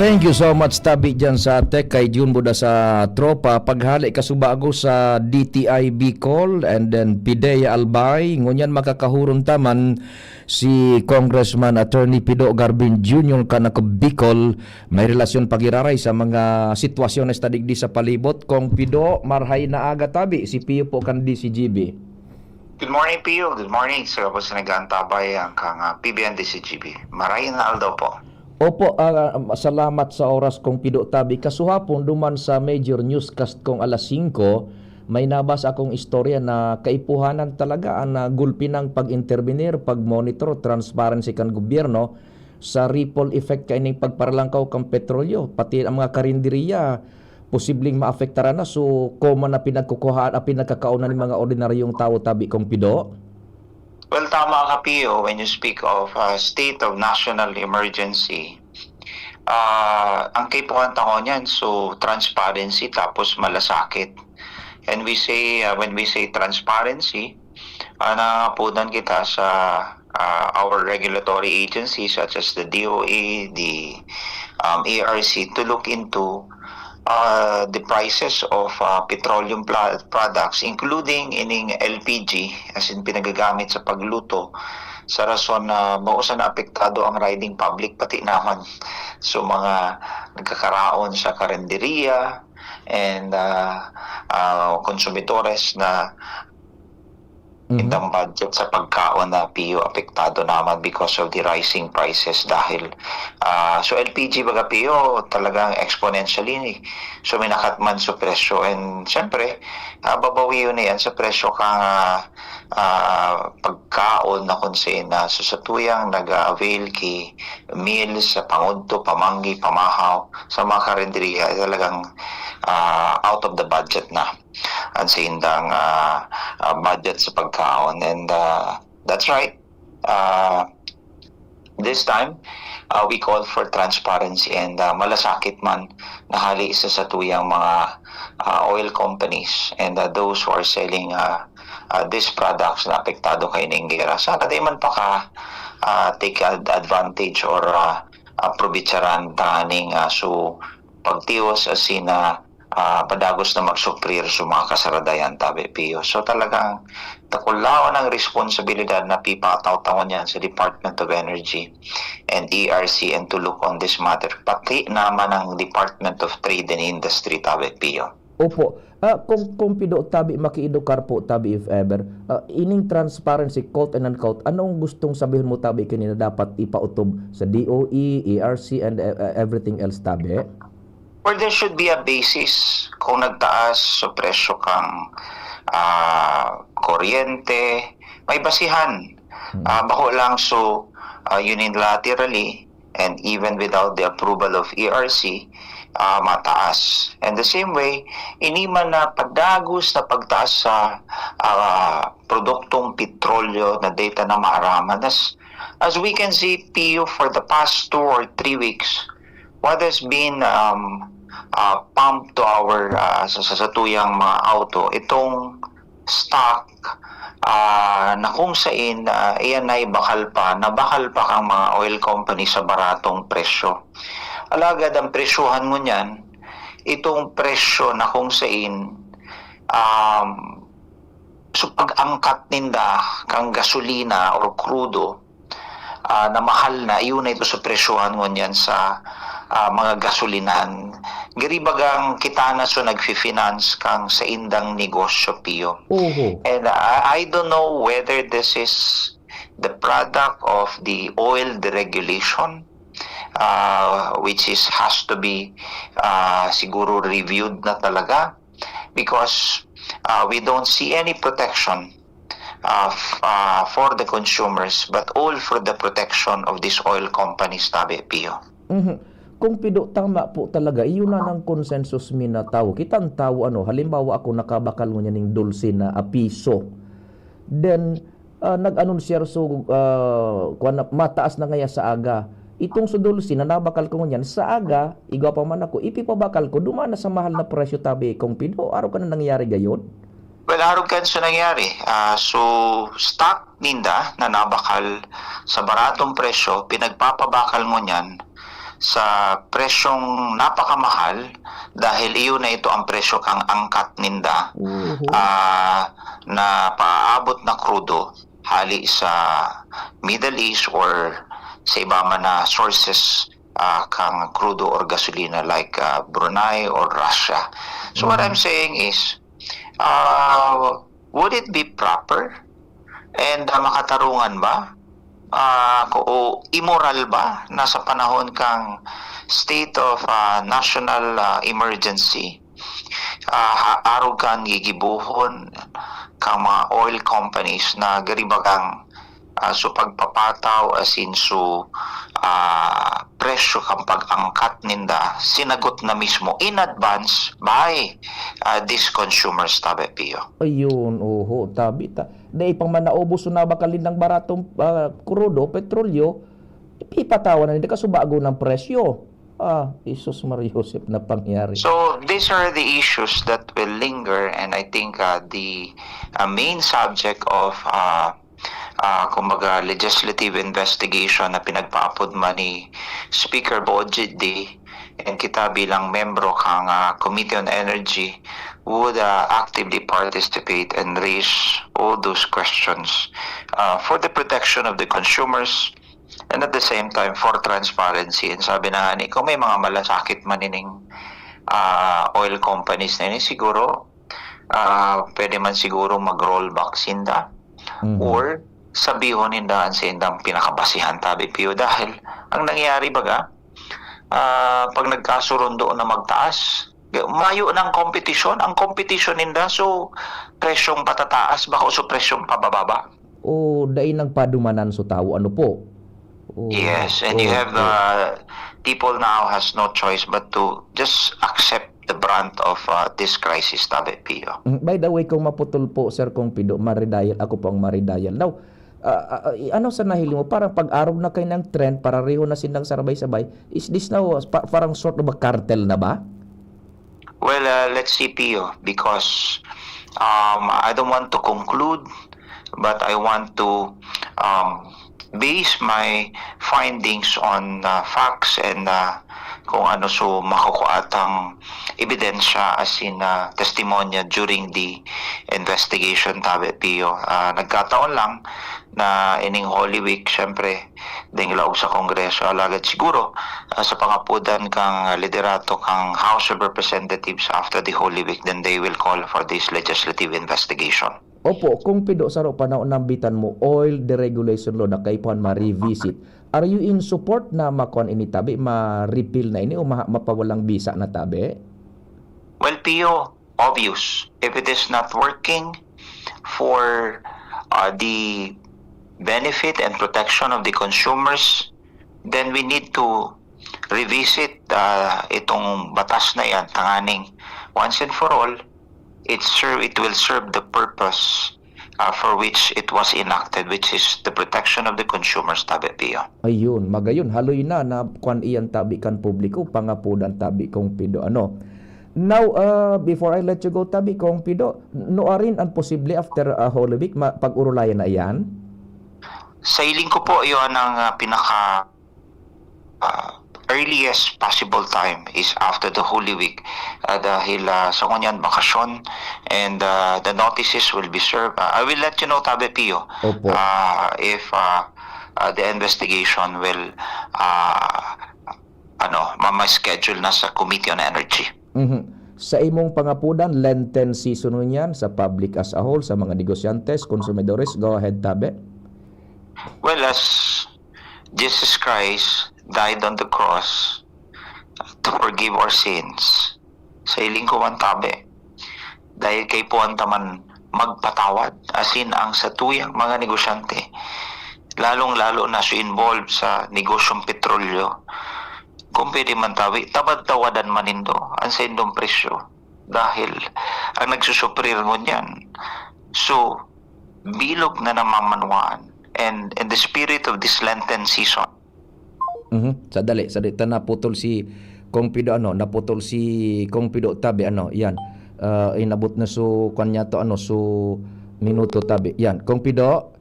Thank you so much, tabi dyan sa tech kay Jun Buda sa tropa. Paghali kasubago sa D T I Bicol and then Pidea Albay. Ngunyan makakahuron taman si Congressman Attorney Pido Garbin Junior kan ako Bicol. May relasyon pagiraray sa mga sitwasyon na digdi sa palibot. Kong Pido, marhay na aga tabi. Si Pio po kan D C G B. Good morning, Pio. Good morning sa gabos na nag-aantabay ang kang, ah, P B N D C G B. Maray na aldaw po. Opo, ah, salamat sa oras kong Pido tabi. Kasuhapon, duman sa major newscast kong alas singko, may nabasa akong istorya na kaipuhanan talaga an, ah, gulpi ng pag-intervenir, pag-monitor, transparency kan gobyerno sa ripple effect kaining pagparalangkaw kan petrolyo. Pati ang mga karinderiya, posibleng maapektaran na. So, koma na pinagkukuhaan, ah, pinagkakaonan nin mga ordinaryong tawo tabi kong Pido? Well, tama ka, Pio, when you speak of, ah, state of national emergency. Ah, ang kaipuhan ta ngunyan, so, transparency tapos malasakit. And we say, ah, when we say transparency, ah, nangangapodan kita sa, ah, our regulatory agencies such as the D O E, the, um, E R C to look into, ah, the prices of, ah, petroleum pla-, products, including ining L P G, as in pinagagamit sa pagluto, sa rason na bao sana apektado ang riding public, pati naman so mga nagkakaraon sa karinderiya and, ah, ah, konsumidores na Mhm. indang budget sa pagkaon na, Pio, apektado naman because of the rising prices dahil, ah, so L P G baga, Pio, talagang exponentially suminakat man so presyo. And siyempre, ah, babawion na yan sa presyo kang, ah, ah, pagkaon na kung saan na so sa tuyang nag-a-avail ki meals sa pangudto, pamanggi, pamahaw, sa mga karinderiya, talagang, ah, out of the budget na ang saindang, ah, ah, budget sa pagkaon. And, ah, that's right. Ah, this time, ah, we call for transparency and, ah, malasakit man na hali sa satuyang mga, ah, oil companies and, ah, those who are selling, ah, ah, these products na apektado kaining gera. Sana di man paka, ah, take ad-, advantage or, ah, ah, probetsaran taning, ah, so pagtios asin, ah, ah, padagos na magsuprir sa mga kasaradayan tabi, Pio. So, talagang dakulaon ang responsibilidad na pipataw-tawon yan sa Department of Energy and E R C and to look on this matter, pati naman ang Department of Trade and Industry tabi, Pio. Opo. Ah, kung, kung pido tabi, makiedukar po tabi if ever. Ah, ining transparency, quote and unquote, anong gustong sabihin mo tabi kini na dapat ipautob sa D O E, E R C, and, eh, eh, everything else tabi? Or there should be a basis kung nagtaas sa presyo kang, ah, kuryente, may basihan. Mm. Ah, bako lang so, ah, unilaterally and even without the approval of E R C, ah, mataas. And the same way, ini man na padagos na pagtaas sa, ah, produktong petrolyo na data na maaraman. As, as we can see, Pio, for the past two or three weeks, what has been, um, ah, pumped to our, ah, sa, sa satuyang mga auto, itong stock, ah, na kung sain, ah, iyan ay bakal pa, na bakal pa kang mga oil company sa baratong presyo. Alagad ang presyohan ngunyan, itong presyo na kung sain, um, so pag-angkat ninda kang gasolina or krudo, ah, na mahal na, iyo na ito sa presyohan ngunyan sa, ah, mga gasolinahan. Giri bagang kita na so nagfi-finance kang saindang negosyo, Pio. Oho. And, ah, I don't know whether this is the product of the oil deregulation, ah, which is, has to be, ah, siguro reviewed na talaga because, ah, we don't see any protection, ah, f-, ah, for the consumers, but all for the protection of these oil companies, tabi, Pio. Mhm. Kung Pido, tama po talaga, iyo na ang consensus mi na tawo. Kitang tawo, ano, halimbawa ako, nakabakal ngunyan ning dulce na apiso. Then, ah, nag-anunsiyar so, ah, kuwan na, mataas na ngaya sa aga. Itong so dulce na nabakal ko ngunyan, sa aga, igwa pa man ako, ipipabakal ko, duman na sa mahal na presyo, tabi, Kong Pido. Arog kan nangyari gayon? Well, arog kan so nangyari. Ah, so, stock ninda na nabakal sa baratong presyo, pinagpapabakal ngunyan sa presyong napakamahal dahil iyo na ito ang presyo kang angkat ninda, Oho. ah, na paabot na krudo hali sa Middle East or sa iba man na sources, ah, kang krudo or gasolina like, ah, Brunei or Russia. So what Mm. I'm saying is, ah, would it be proper and, ah, makatarungan ba? Ah, ko-, o immoral ba na sa panahon kang state of, ah, national, ah, emergency, ah, ha-, arog kan gigibohon kang mga oil companies na gari bagang, ah, so pagpapataw asin so, ah, presyo kan pag-angkat ninda, sinagot na mismo in advance by, ah, these consumers, tabi, Pio. Ayun, oho, tabi ta. Dai pa man naubos so nabakal nindang baratong, ah, krudo, petrolyo, ipatawan na ninda kasubago ng presyo. Ah, Jesus Maria Joseph na pangyari. So, these are the issues that will linger, and I think, uh, the, uh, main subject of, uh, uh, kumbaga, legislative investigation na pinagpaapod man ni Speaker Boy Jinggoy, and kita bilang membro kang, uh, Committee on Energy would, uh, actively participate and raise all those questions, uh, for the protection of the consumers, and at the same time, for transparency. And sabi na nga ni, kung may mga malasakit man ining, ah, oil companies na ini, siguro, ah, pwede man siguro mag-rollback sinda Mhm. or sabihon ninda an saindang pinakabasihan, tabi, Pio. Dahil ang nangyayari, baga, ah, pag nagkasurundo na magtaas, mayo ng kompetisyon. Ang kompetisyon ninda, so, presyong patataas, bako so presyong pabababa. O dai nagpadumanan so tawo, ano po? O, Yes, and you o, have, o. uh, people now has no choice but to just accept the brunt of, uh, this crisis, tabi, Pio. Mm, by the way, kung maputol po, Sir Kong Pido, maridayal, ako po ang maridayal. Now, ah, ah, ah, i-, ano sa nahiling mo? Parang pag-arog na kayo ng trend, parareho na silang sabay-sabay. Is this now, pa-, parang sort of a cartel na ba? Well, uh, let's see, Pio, because, um, I don't want to conclude, but I want to, um, base my findings on, uh, facts and, uh, kung ano so makukuha tang ebidensya, as in, uh, testimonya during the investigation, tabi, Pio. Ah, nagkataon lang na ining Holy Week, siyempre, ding laog sa Kongreso. Alagad siguro, ah, sa pangapodan kang liderato kang House of Representatives after the Holy Week, then they will call for this legislative investigation. Opo, Kong Pido, saro pa na nambitan mo, oil deregulation law na kaipuhan ma-revisit. Are you in support na makuan ini tabi, ma-repeal na ini o ma-, mapawalang bisa na tabi? Well, Pio, obvious. If it is not working for uh, the benefit and protection of the consumers, then we need to revisit uh, itong batas na yan, tanganing once and for all, it serve it will serve the purpose uh, for which it was enacted, which is the protection of the consumers, tabi, Pio. Ayun, magayon, haloy na na kuan iyan tabi kan publiko, pangapodan tabi, Kong Pido, ano. Now, uh, before I let you go, tabi, Kong Pido, nuarin ang posible after uh, Holy Week, ma- pag-urulayan na iyan? Sa hiling ko po, yun ang uh, pinaka uh, earliest possible time is after the Holy Week uh, dahil uh, sa ngunyan bakasyon and uh, the notices will be served. Uh, I will let you know, Tabi Pio, Opo. uh, if uh, uh, the investigation will uh, ano, ma-schedule na sa Committee on Energy. Mhm. Sa imong pangapodan, Lenten season ngunyan sa public as a whole, sa mga negosyantes, konsumidores, go ahead, tabi. Well, as Jesus Christ died on the cross to forgive our sins, sa hiling ko man tabi, dahil kaipuhan ta man magpatawad, asin ang satuyang mga negosyante, lalong-lalo na so involved sa negosyong petrolyo, kung pwede man tabi, tawad-tawadan man nindo ang saindong presyo. Dahil ang nagsusuprir ngunyan, so, bilog na namamanwaan. And in the spirit of this Lenten season, Mhm. Sadali, sadali. Ta naputol si Kong Pido, ano, naputol si Kong Pido tabi, ano, yan. Ah, inabot na so, kanya to, ano, so, minuto tabi. Yan, Kong Pido.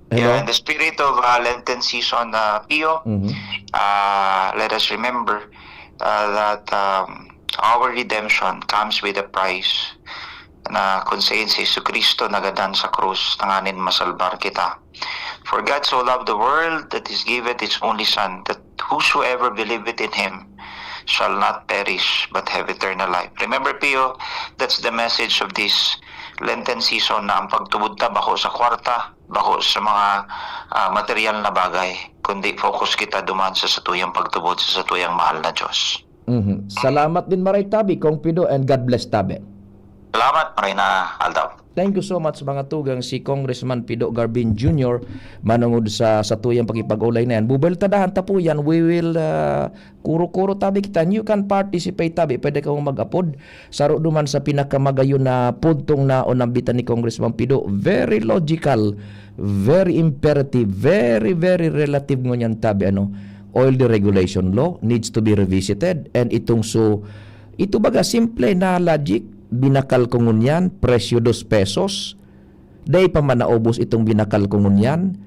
Hello? Yeah, in the spirit of uh, Lenten season, uh, Pio, Mhm. uh, let us remember uh, that um, our redemption comes with a price na kung sa si Jesu Cristo nagadan sa krus tanganing masalbar kita. For God so loved the world that He gave it His only Son, that whosoever believeth in Him shall not perish but have eternal life. Remember, Pio, that's the message of this Lenten season, na ang pagtubod ta bako sa kwarta, bako sa mga ah, material na bagay, kundi focus kita duman sa satuyang pagtubod sa satuyang mahal na Diyos. Mhm. Salamat din maray tabi, Kong Pido, and God bless tabi. Salamat, maray na aldaw. Thank you so much, mga tugang, si Congressman Pido Garbin Junior, manungod sa satuyang pakipag-ulay na yan. Bubueltadahan ta po yan. We will, ah, kuro-kuro tabi kita. And you can participate tabi. Pwede kang mag-apod. Saro duman sa pinakamagayon na punto na nambitan ni Congressman Pido. Very logical, very imperative, very, very relative ngunyan tabi, ano. Oil deregulation law needs to be revisited. And itong so, ito baga simple na logic, binakal ko ngunyan, presyo dos pesos. Dai pa man naubos itong binakal ko ngunyan.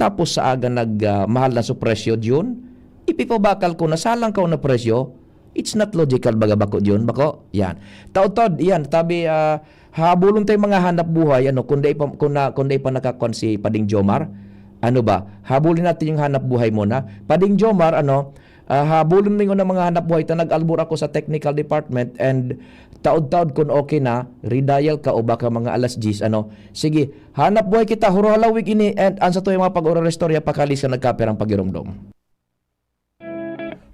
Tapos sa aga nag, ah, mahal na so presyo diyon, ipipabakal ko na salang ko na presyo. It's not logical baga bako diyon, bako? Yan. Taod-taod, yan, tabi, ah, habulon tay mga hanap buhay, ano, kung dai pa, kung na, kung dai pa nakakwan si Pading Jomar, ano ba? Habulin natin yung hanap buhay muna. Pading Jomar, ano, ah, habulin mo yung mga hanap buhay. Ta nag-albor ako sa technical department and taod-taod kung okay na, redial ka o baka mga alas diyes, ano. Sige, hanap buhay kita, huro halawig ini, and ang satuyang mga pag-ororestorya, pakali sa nagkaperang pagiromdom.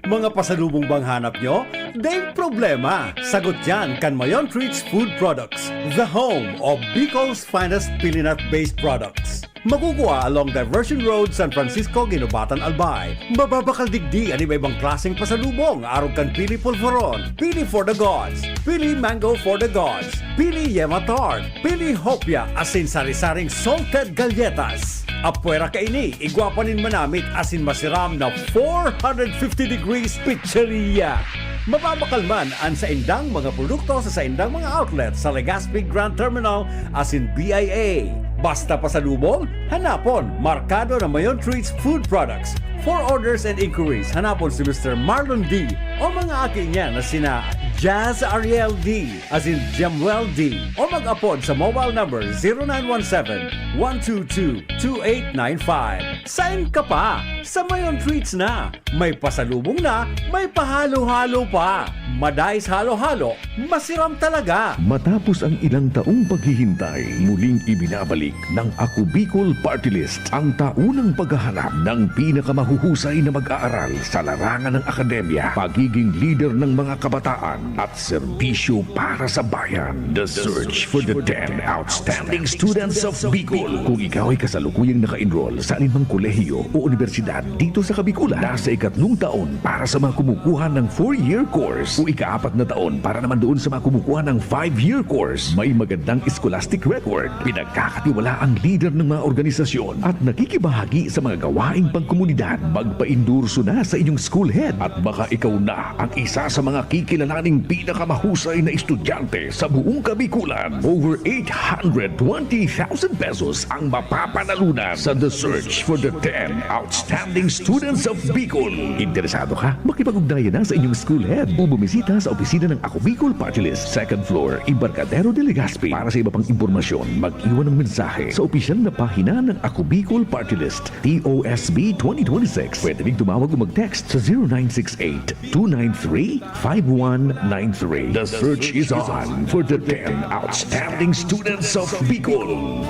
Mga pasalubong bang hanap nyo? Ding problema! Sagot yan kan Mayon Treats Food Products, the home of Bicol's finest pilinat-based products. Makukuha along Diversion Road, San Francisco, Guinobatan, Albay. Mababakal digdi an iba-ibang klaseng pasalubong, arog kan pili polvoron, pili for the gods, pili mango for the gods, pili yema tart, pili hopia, asin sari-saring salted galletas. Apwera kaini, igwa pa nin manamit asin masiram na four hundred fifty degrees pizzeria. Mababakal man an saindang mga produkto sa saindang mga outlet sa Legazpi Grand Terminal asin B I A. Basta pasalubong, hanapon Markado na Mayon Treats Food Products. For orders and inquiries, hanapon si Mister Marlon D. O mga aki niya na sina Jazz Ariel D, as in Jemuel D, o mag-apod sa mobile number zero nine one seven, one two two, two eight nine five. Sain ka pa? Sa Mayon Treats na! May pasalubong na, may pahalo-halo pa! Madais halo-halo, masiram talaga! Matapos ang ilang taong paghihintay, muling ibinabalik ng Ako Bicol Party List ang taunang paghahanap ng pinakamahuhusay na mag-aaral sa larangan ng akademya, pagiging lider ng mga kabataan at serbisyo para sa bayan. The search for the ten outstanding students of Bicol. Kung ikaw ay kasalukuyang naka-enroll sa alinmang kolehiyo o unibersidad dito sa Kabikulan, nasa ikatlong taon para sa mga kumukuha ng four-year course o ikaapat na taon para naman doon sa mga kumukuha ng five-year course, may magandang scholastic record, pinagkakatiwala ang lider ng mga organisasyon at nakikibahagi sa mga gawaing pangkomunidad, magpaindorso na sa inyong school head at baka ikaw na ang isa sa mga kikilalaning pinakamahusay na estudyante sa buong Kabikulan. Over eight hundred twenty thousand pesos ang mapapanalunan sa The Search for the ten Outstanding Students of Bicol. Interesado ka? Makipag-ugnayan na sa inyong school head o bumisita sa opisina ng Ako Bicol Party List, second floor, Embarcadero de Legazpi. Para sa iba pang impormasyon, mag-iwan ng mensahe sa opisyal na pahina ng Ako Bicol Party List, T O S B twenty twenty-six. Pwede ring tumawag o mag-text sa zero nine six eight, two nine three, five one nine three. The search is on for the ten outstanding students of Bicol.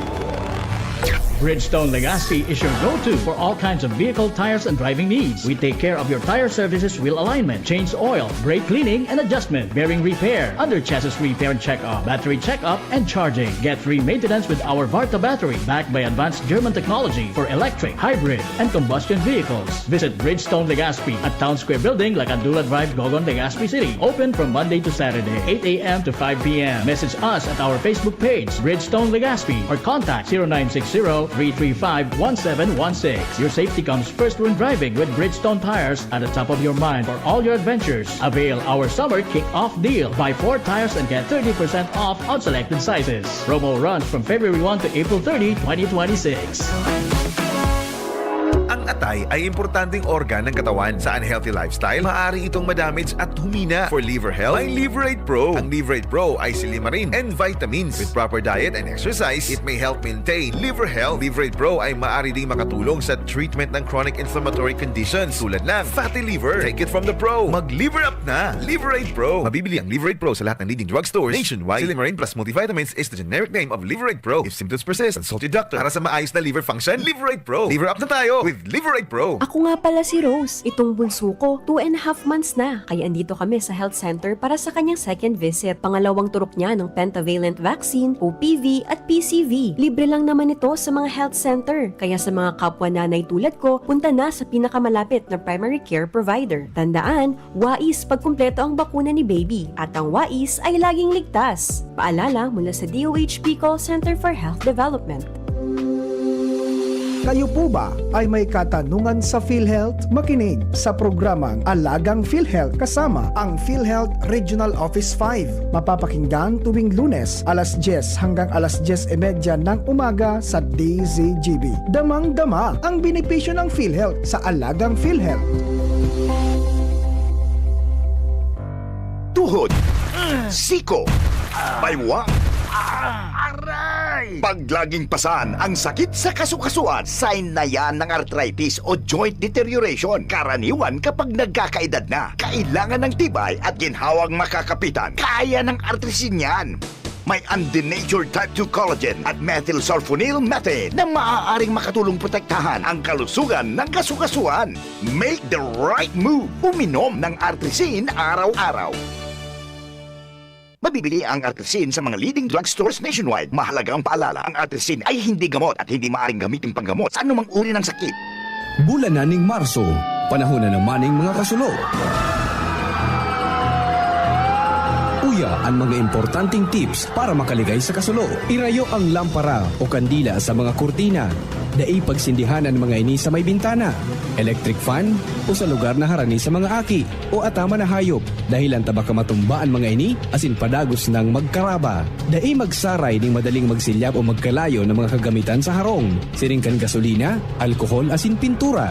Bridgestone Legazpi is your go-to for all kinds of vehicle tires and driving needs. We take care of your tire services, wheel alignment, change oil, brake cleaning and adjustment, bearing repair, under chassis repair and checkup, battery checkup, and charging. Get free maintenance with our Varta battery, backed by advanced German technology for electric, hybrid, and combustion vehicles. Visit Bridgestone Legazpi at Town Square Building, Lacandula Drive, Gogon, Legazpi City. Open from Monday to Saturday, eight a m to five p m. Message us at our Facebook page, Bridgestone Legazpi, or contact zero nine six zero, three three five, one seven one six. Your safety comes first when driving with Bridgestone tires at the top of your mind for all your adventures. Avail our summer kick-off deal. Buy four tires and get thirty percent off on selected sizes. Promo runs from February one to April thirty, twenty twenty-six. Ang atay ay importanteng organ ng katawan. Sa unhealthy lifestyle, maaari itong madamage at humina. For liver health, may Liverate Pro. Ang Liverate Pro ay silimarin and vitamins. With proper diet and exercise, it may help maintain liver health. Liverate Pro ay maaari ding makatulong sa treatment ng chronic inflammatory conditions tulad ng fatty liver. Take it from the pro. Mag-liver up na! Liverate Pro. Mabibili ang Liverate Pro sa lahat ng leading drugstores nationwide. Silimarin plus multivitamins is the generic name of Liverate Pro. If symptoms persist, consult your doctor. Para sa maayos na liver function, Liverate Pro. Liver up na tayo with Liverate Pro. Ako nga pala si Rose. Itong bunso ko, two and a half months na. Kaya andito kami sa health center para sa kanyang second visit. Pangalawang turok niya ng pentavalent vaccine, O P V at P C V. Libre lang naman ito sa mga health center. Kaya sa mga kapwa nanay tulad ko, punta na sa pinakamalapit na primary care provider. Tandaan, wais pagkumpleto ang bakuna ni baby. At ang wais ay laging ligtas. Paalala mula sa D O H P Call Center for Health Development. Kayo po ba ay may katanungan sa PhilHealth? Makinig sa programang Alagang PhilHealth kasama ang PhilHealth Regional Office five. Mapapakinggan tuwing Lunes, alas dyes hanggang alas dyes y media ng umaga sa D Z G B. Damang-dama ang benepisyo ng PhilHealth sa Alagang PhilHealth. Tuhod, siko, baywang, aray! Pag laging pasan ang sakit sa kasukasuan, sign na yan ng arthritis o joint deterioration. Karaniwan kapag nagkakaedad na, kailangan ng tibay at ginhawang makakapitan. Kaya ng Artrisin yan. May undenatured type two collagen at methylsulfonyl methane na maaaring makatulong protektahan ang kalusugan ng kasukasuan. Make the right move. Uminom ng Artrisin araw-araw. Mabibili ang Artrisin sa mga leading drugstores nationwide. Mahalagang paalala, ang Artrisin ay hindi gamot at hindi maaaring gamitin panggamot sa anumang uri ng sakit. Bulan na ning Marso, panahon na naman ning mga kasulo. Uya an mga importanteng tips para makaligay sa kasulo. Irayo ang lampara o kandila sa mga kurtina. Dai pagsindihan an mga ini sa may bintana, electric fan, o sa lugar na harani sa mga aki o ataman na hayop, dahelan ta baka matumba an mga ini asin padagos nang magkaraba. Dai magsaray nin madaling magsilyab o magkalayo na mga kagamitan sa harong, siring kan gasolina, alkohol asin pintura.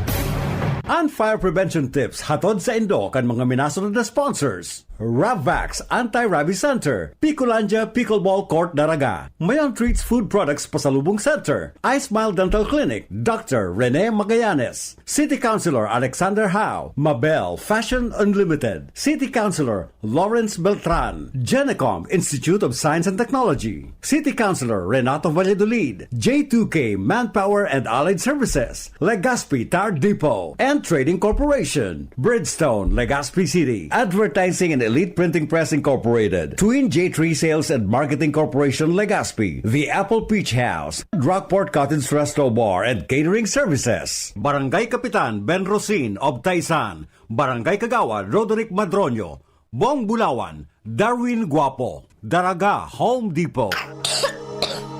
An fire prevention tips hatod saindo kan mga minasunod na sponsors: Ravvax Anti-Rabies Center, Picolandia Pickleball Court, Daraga, Mayon Treats Food Products Pasalubong Center, iSmile Dental Clinic, Doctor Rene Magallanes, City Councilor Alexander Hao, Mabel Fashion Unlimited, City Councilor Lawrence Beltran, Genecom Institute of Science and Technology, City Councilor Renato Valladolid, J two K Manpower and Allied Services, Legazpi Tire Depot and Trading Corporation, Bridgestone, Legazpi City, Advertising and Elite Printing Press Incorporated, Twin J three Sales and Marketing Corporation, Legazpi, The Apple Peach House, Rockport Cottage Resto Bar and Catering Services, Barangay Kapitan Ben Rosin of Taisan, Barangay Kagawad Roderick Madroño, Bong Bulawan, Darwin Guapo, Daraga, Home Depot.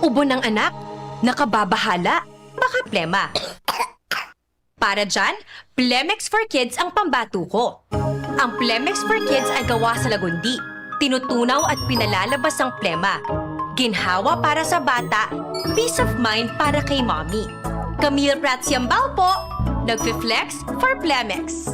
Ubo ng anak? Nakababahala? Baka plema. Para dyan, Plemex for Kids ang pambato ko. Ang Plemex for Kids ay gawa sa lagundi. Tinutunaw at pinalalabas ang plema. Ginhawa para sa bata, peace of mind para kay mommy. Camille Prats Yambao po, nagfi-flex for Plemex.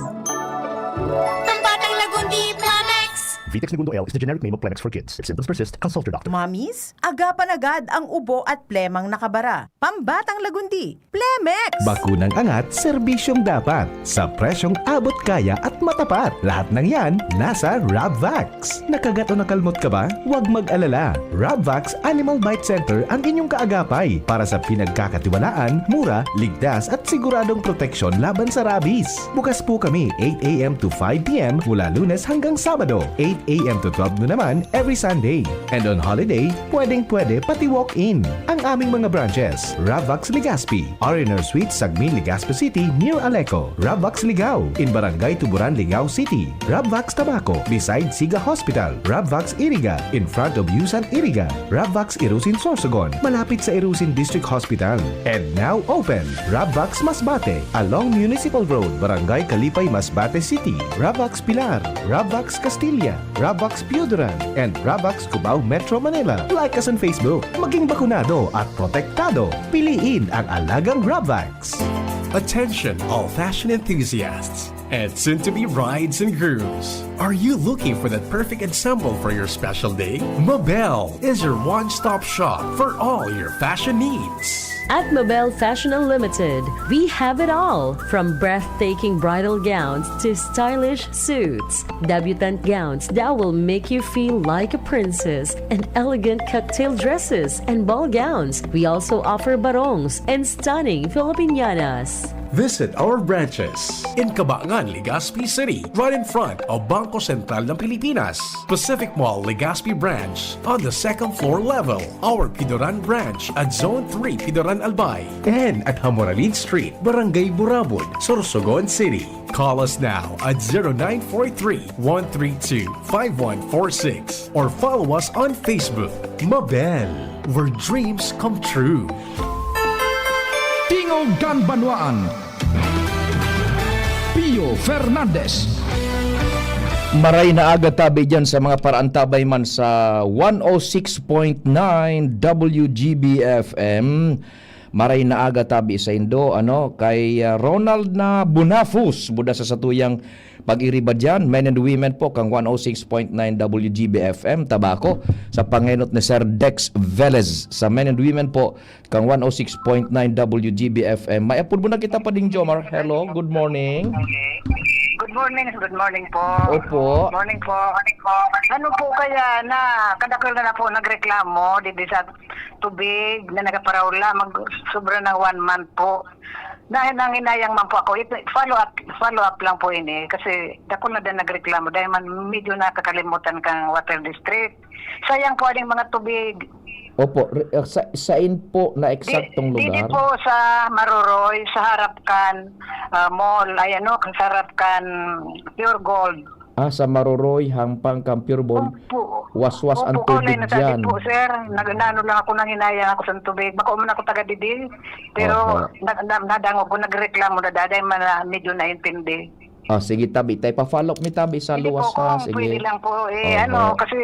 Ang batang lagundi, Plemex! Vitex Negundo L is the generic name of Plemex for kids. If symptoms persist, consult your doctor. Mommies, aga pa nagad ang ubo at plemang nakabara. Pambatang lagundi, Plemex! Bakunang angat, serbisyong dapat. Sa presyong abot kaya at matapat. Lahat ng yan, nasa Rabvax. Nakagat o nakalmot ka ba? Huwag mag-alala. Rabvax Animal Bite Center ang inyong kaagapay para sa pinagkakatiwalaan, mura, ligtas at siguradong proteksyon laban sa rabies. Bukas po kami eight a.m. to five p.m. mula Lunes hanggang Sabado, eight a.m. to twelve noon naman every Sunday. And on holiday, pwedeng-pwede pati walk-in. Ang aming mga branches, Ravvax Legazpi, R and R Suite, Sagmin, Legazpi City, near Aleco. Ravvax Ligao, in Barangay Tuburan, Ligao City. Ravvax Tabaco, beside Siga Hospital. Ravvax Iriga, in front of Yusan Iriga. Ravvax Irusin Sorsogon, malapit sa Irusin District Hospital. And now open, Ravvax Masbate, along Municipal Road, Barangay Kalipay, Masbate City. Ravvax Pilar, Ravvax Castilla, Ravvax Pioduran, and Ravvax Cubao, Metro Manila. Like us on Facebook. Maging bakunado at protektado. Piliin ang alagang Ravvax. Attention, all fashion enthusiasts and soon-to-be brides and grooms. Are you looking for that perfect ensemble for your special day? Mabel is your one-stop shop for all your fashion needs. At Mabel Fashion Unlimited, we have it all, from breathtaking bridal gowns to stylish suits, debutante gowns that will make you feel like a princess, and elegant cocktail dresses and ball gowns. We also offer barongs and stunning Filipinianas. Visit our branches in Cabangan, Legazpi City, right in front of Bangko Sentral ng Pilipinas, Pacific Mall, Legazpi Branch, on the second floor level, our Pioduran Branch at Zone three Pioduran Albay, and at Hamoralin Street, Barangay Burabod, Sorsogon City. Call us now at zero nine four three, one three two, five one four six or follow us on Facebook. Mabel, where dreams come true. Tingog kan Banwaan, Pio Fernandez. Maray na aga tabi dyan sa mga paraantabay man sa one oh six point nine W G B F M. Maray na aga tabi sa indo, ano, kay ah, Ronald na Bunafus, buda sa satuyang pag-iriba dyan, men and women po, kang one oh six point nine W G B F M, Tabaco, sa pangenot ni Sir Dex Velez, sa men and women po, kang one oh six point nine W G B F M. May apod mo na kita pa ding, Jomar. Hello, good morning. Good morning, good morning po. Opo. Morning po. Ano po kaya na kadakol na, na po nagreklamo didi sa tubig na nagaparaula, mag sobra ng one month po. Dahil nanginayang man po ako, it, follow up, follow up lang po ini kasi dakol na din nagreklamo dahil man medyo nakakalimutan kang water district. Sayang po aning mga tubig. Opo, re- uh, sa, sain po na eksaktong Di- Didi lugar? po sa Maroroy, sa harap kan ah, mall, ay ano, sa harap kan Pure Gold. Ah, sa Maroroy, Hampang, Campure Ball, Opo. waswas ang Opo, kaulay tubig na sabi dyan. po, sir. Nag-ano lang ako, nanghinayang ako sa tubig. Bako man ako taga didi. Pero Oho. na, na, nadangog ko, nagreklamo na daday man na medyo naintindi. Ah, sige, tabi. Tayo pa-follow up mi, tabi, sa Hindi luwas po, ha. kung Sige. pwede lang po, eh, Oho. ano, kasi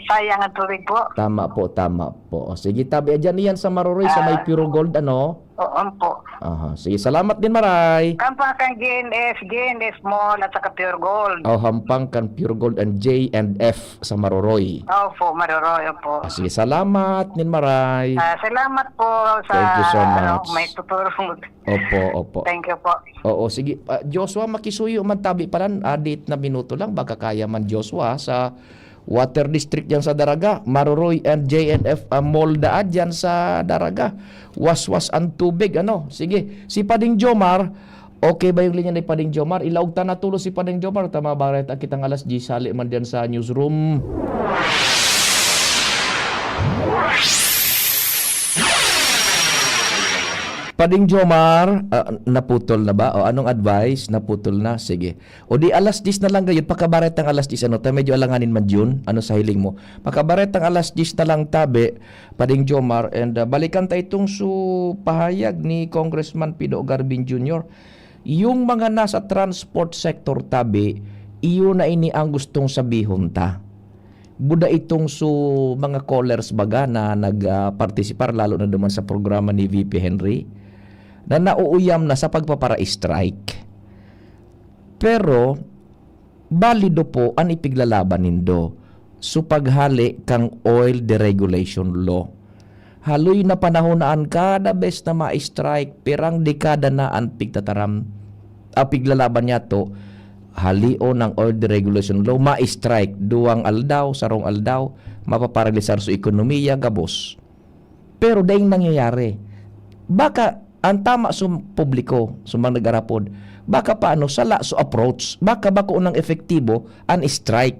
sayang ang tubig po. Tama po, tama po. O, sige, tabi. Diyan iyan sa Maroroy, sa may Ah. Pure Gold, ano? Oo po. Aha. Sige, salamat din, Maray. Hampang kan G N F, G N F Mall at saka Pure Gold. Oh, hampang kan Pure Gold and J and F sa Maroroy. Opo, Maroroy, opo. Ah, sige, salamat nin Maray. Ah, salamat po sa, Thank you so ano, much. may tutulong. Opo, opo. Thank you po. Oo, sige. Ah, Joshua, makisuyo man tabi palan, ah, dit na minuto lang. Baka kaya man, Joshua, sa Water District diyan sa Daraga. Maroroy and J N F, ah, Mall daa diyan sa Daraga. Waswas ang tubig, ano? Sige, si Pading Jomar, okay ba yung linya ni Pading Jomar? Ilaog ta na tulo si Pading Jomar. Tama ba, Reta? Kitang alas diyes, hali man diyan sa newsroom. Pading Jomar, ah, naputol na ba? O, anong advice? Naputol na. Sige. O di alas diyes na lang gayud, pakabaretang alas diyes, ano, ta medyo alanganin man yun, ano sa hiling mo? Pakabaretang alas diyes na lang tabi, Pading Jomar, and, ah, balikan ta itong su pahayag ni Congressman Pido Garbin Junior. Yung mga nasa transport sector tabi, iyo na ini ang gustong sabihon ta. Buda itong su mga callers baga na nag, ah, partisipar, lalo na duman sa programa ni V P Henry, na nauuyam na sa pagpapara-strike. Pero, balido po an ipiglalaban nindo, su paghale kan oil deregulation law. Haloy na panahon na an kada bes na ma-strike, pirang dekada na an pigtataram, ah, piglalaban niyato, haleon an oil deregulation law, ma-strike, duwang aldaw, sarong aldaw, mapaparalisar su ekonomiya, gabos. Pero daing nangyayari. Baka an tama sa publiko, sa mga nag-arapod, baka paano sala sa approach, baka bako nang epektibo an strike.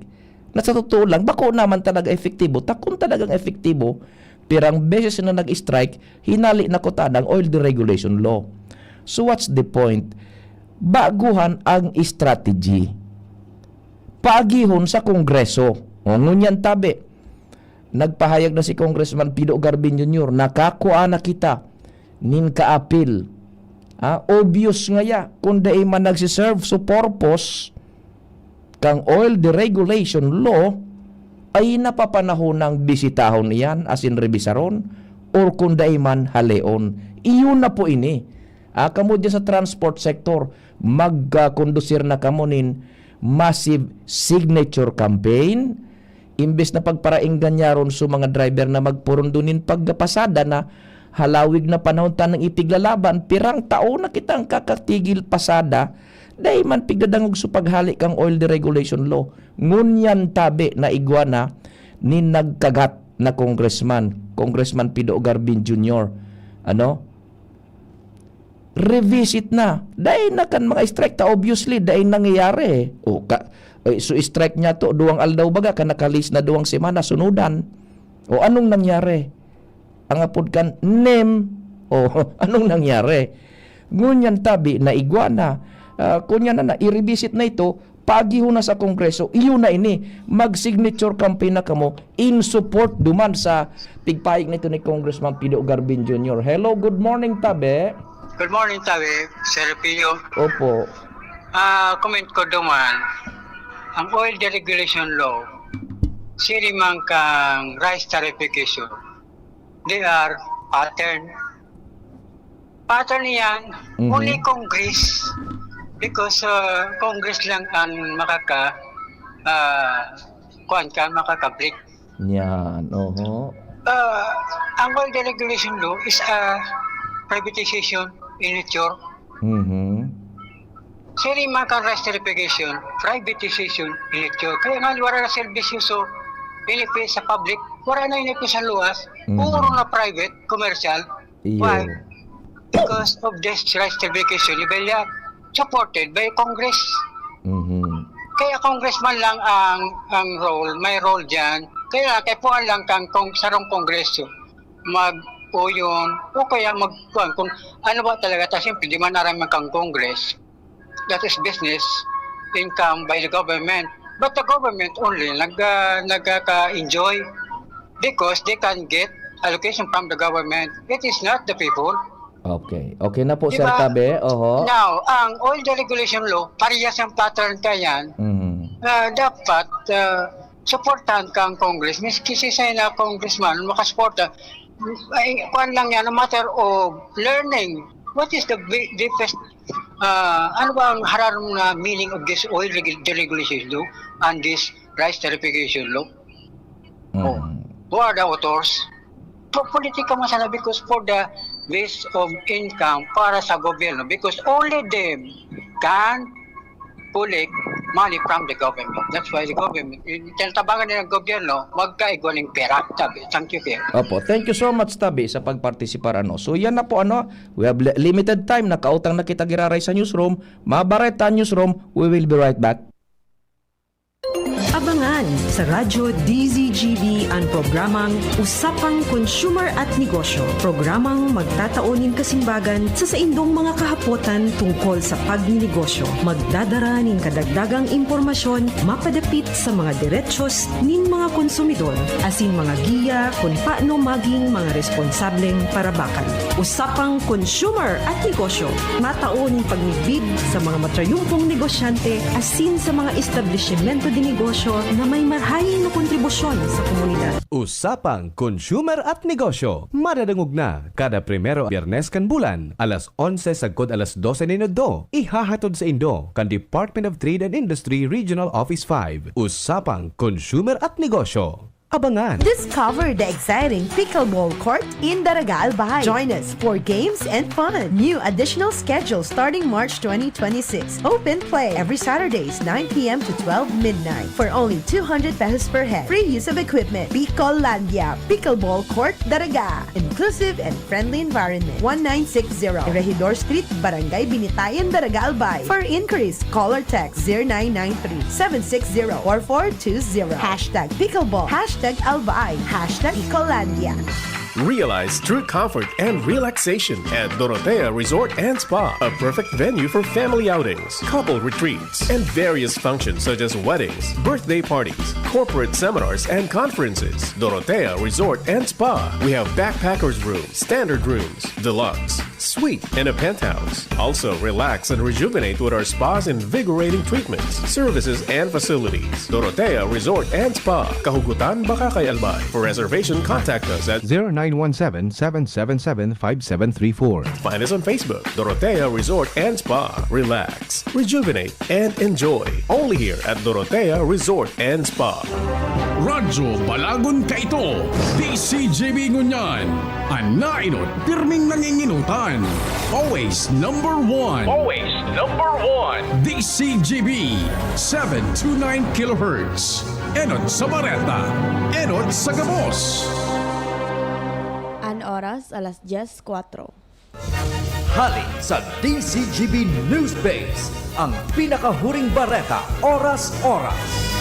Na sa totoo lang, bako naman talaga epektibo. Ta kun talagang epektibo, pirang beses na nag-strike, hinali na kutana ang oil deregulation law. So what's the point? Baguhan ang strategy. Paagihon sa Kongreso. O, ngunyan tabi, nagpahayag na si Congressman Pido Garbin Junior, "Nakakua na kita nin kaapil." Ah, obvious ngaya, kung dai man nagsiserve sa purpose kang oil deregulation law, ay napapanahon nang bisitahon iyan, asin rebisaron, or kung dai man, haleon. Iyon na po ini. Ah, kamo dyan sa transport sector, magkakondusir na kamo nin massive signature campaign. Imbes na pagparaingganyaron sa mga driver na magpurundo nin pagpasada na halawig na panahon tanang ipiglalaban, pirang taon na kitang kakatigil pasada, dai man pigdadangog sa paghale kang oil deregulation law. Ngunyan tabi na igwa na nin nagkagat na congressman, Congressman Pido Garbin Junior. Ano? Revisit na. Dai na kan mga strike ta, obviously, dai nangyayari eh. O, ka, eh, so strike niya to, duwang aldaw baga, kan nakalis na duwang semana, sunudan. O, anong nangyari? Ang apod kan nem, o, anong nangyari? Ngunyan tabi na igwa na. Ah, kunya na, na, i-revisit na ito, paagihon na sa Kongreso, iyo na ini, mag-signature campaign na kamo in support duman sa pigpahayag nito ni Congressman Pido Garbin Junior. Hello, good morning, tabi. Good morning, tabi, Sir Pio. Opo. Ah, comment ko duman, ang oil deregulation law, siri man kang rice tariffication, they are pattern. Pattern yan, Mhm. only Congress, because, ah, Congress lang ang makaka-, ah, kuwan ka, makaka-break. Yan, oho. Ah, ang oil deregulation law is a privatization in nature. Mhm. Siri man kan rice tariffication, privatization in nature. Kaya nga, wala na serbisyo, so, ini sa public, wala na ini sa luwas, Mhm. puro na private, commercial. Iyo. Why? Because of this rice tariffication, Rebellion, supported by Congress. Mhm. Kaya congressman lang ang, ang role, may role dyan. Kaya kaipuhan lang kang kong, sarong kongreso mag-uyon o kaya mag-, kuwan, kung ano ba talaga, ta siyempre, di man aram kang Congress. That is business income by the government. But the government only nag-, ah, nagkaka-enjoy because they can get allocation from the government. It is not the people. Okay. Okay na po, Di Sir ba? Tabe. Oho. Now, ang oil deregulation law, parehas ang pattern ka yan. Mhm. Ah, dapat, ah, suportahan ka ang Congress. Miski si Sena congressman, makasuporta. Ay, kuwan lang yan, a matter of learning. What is the bi-, deepest, ah, ano ba ang hararom na meaning of this oil regu-, deregulation law and this rice tariffication law? Oh, Mm. who are the authors? Po-, politika man sana, because for the base of income para sa gobyerno, because only them can collect money from the government. That's why the government, yung tinatabangan nila ng gobyerno, magkaigwa ng pera. Sabi, thank you, Pierre. Opo, thank you so much, Tabi, sa pagpartisipar, ano. So, yan na po, ano, we have li-, limited time, nakautang na kita giraray sa newsroom. Mga Bareta Newsroom, we will be right back. Abangan sa Radyo D Z G B an programang Usapang Consumer at Negosyo, programang magtatao nin kasimbagan sa saindong mga kahapotan tungkol sa pagninegosyo. Magdadara nin kadagdagang impormasyon mapadapit sa mga derechos nin mga konsumidor, asin mga giya kun paano maging mga responsableng parabakan. Usapang Consumer at Negosyo, matao nin pagmidbid sa mga matrayumpong negosyante asin sa mga establisimento de negosyo na may marhay na kontribusyon sa komunidad. Usapang Consumer at Negosyo, madadangog na kada primero Biyernes kan bulan, alas onse sagkod alas dose nin udto. Ihahatod saindo kan Department of Trade and Industry Regional Office five. Usapang Consumer at Negosyo. Abangan! Discover the exciting pickleball court in Daraga, Albay. Join us for games and fun. New additional schedule starting March twenty twenty-six. Open play every Saturdays, nine p m to twelve midnight, for only two hundred pesos per head. Free use of equipment. Pickleball Court, Daraga. Inclusive and friendly environment. One nine six zero Regidor Street, Barangay Binitayan, Daraga, Albay. For inquiries, call or text zero nine nine three, seven six zero, four four two zero. Hashtag pickleball, hashtag Albay, hashtag Picklelandia. Realize true comfort and relaxation at Dorotea Resort and Spa, a perfect venue for family outings, couple retreats, and various functions such as weddings, birthday parties, corporate seminars, and conferences. Dorotea Resort and Spa. We have backpackers room, standard rooms, deluxe, suite, and a penthouse. Also, relax and rejuvenate with our spa's invigorating treatments, services, and facilities. Dorotea Resort and Spa, Kahugutan, Bacacay, Albay. For reservation, contact us at zero nine one seven, seven seven seven, five seven three four. Find us on Facebook, Dorotea Resort and Spa. Relax, rejuvenate, and enjoy. Only here at Dorotea Resort and Spa. Radyo Balagon kaito, D C G B ngunyan. An naenot, pirming nangingenotan. Always number one. Always number one. D C G B, seven two nine kilohertz. Enot sa bareta, enot sa gabos. An oras, alas dyes kwatro. Hali sa D C G B News Base, ang pinakahuring bareta, oras-oras.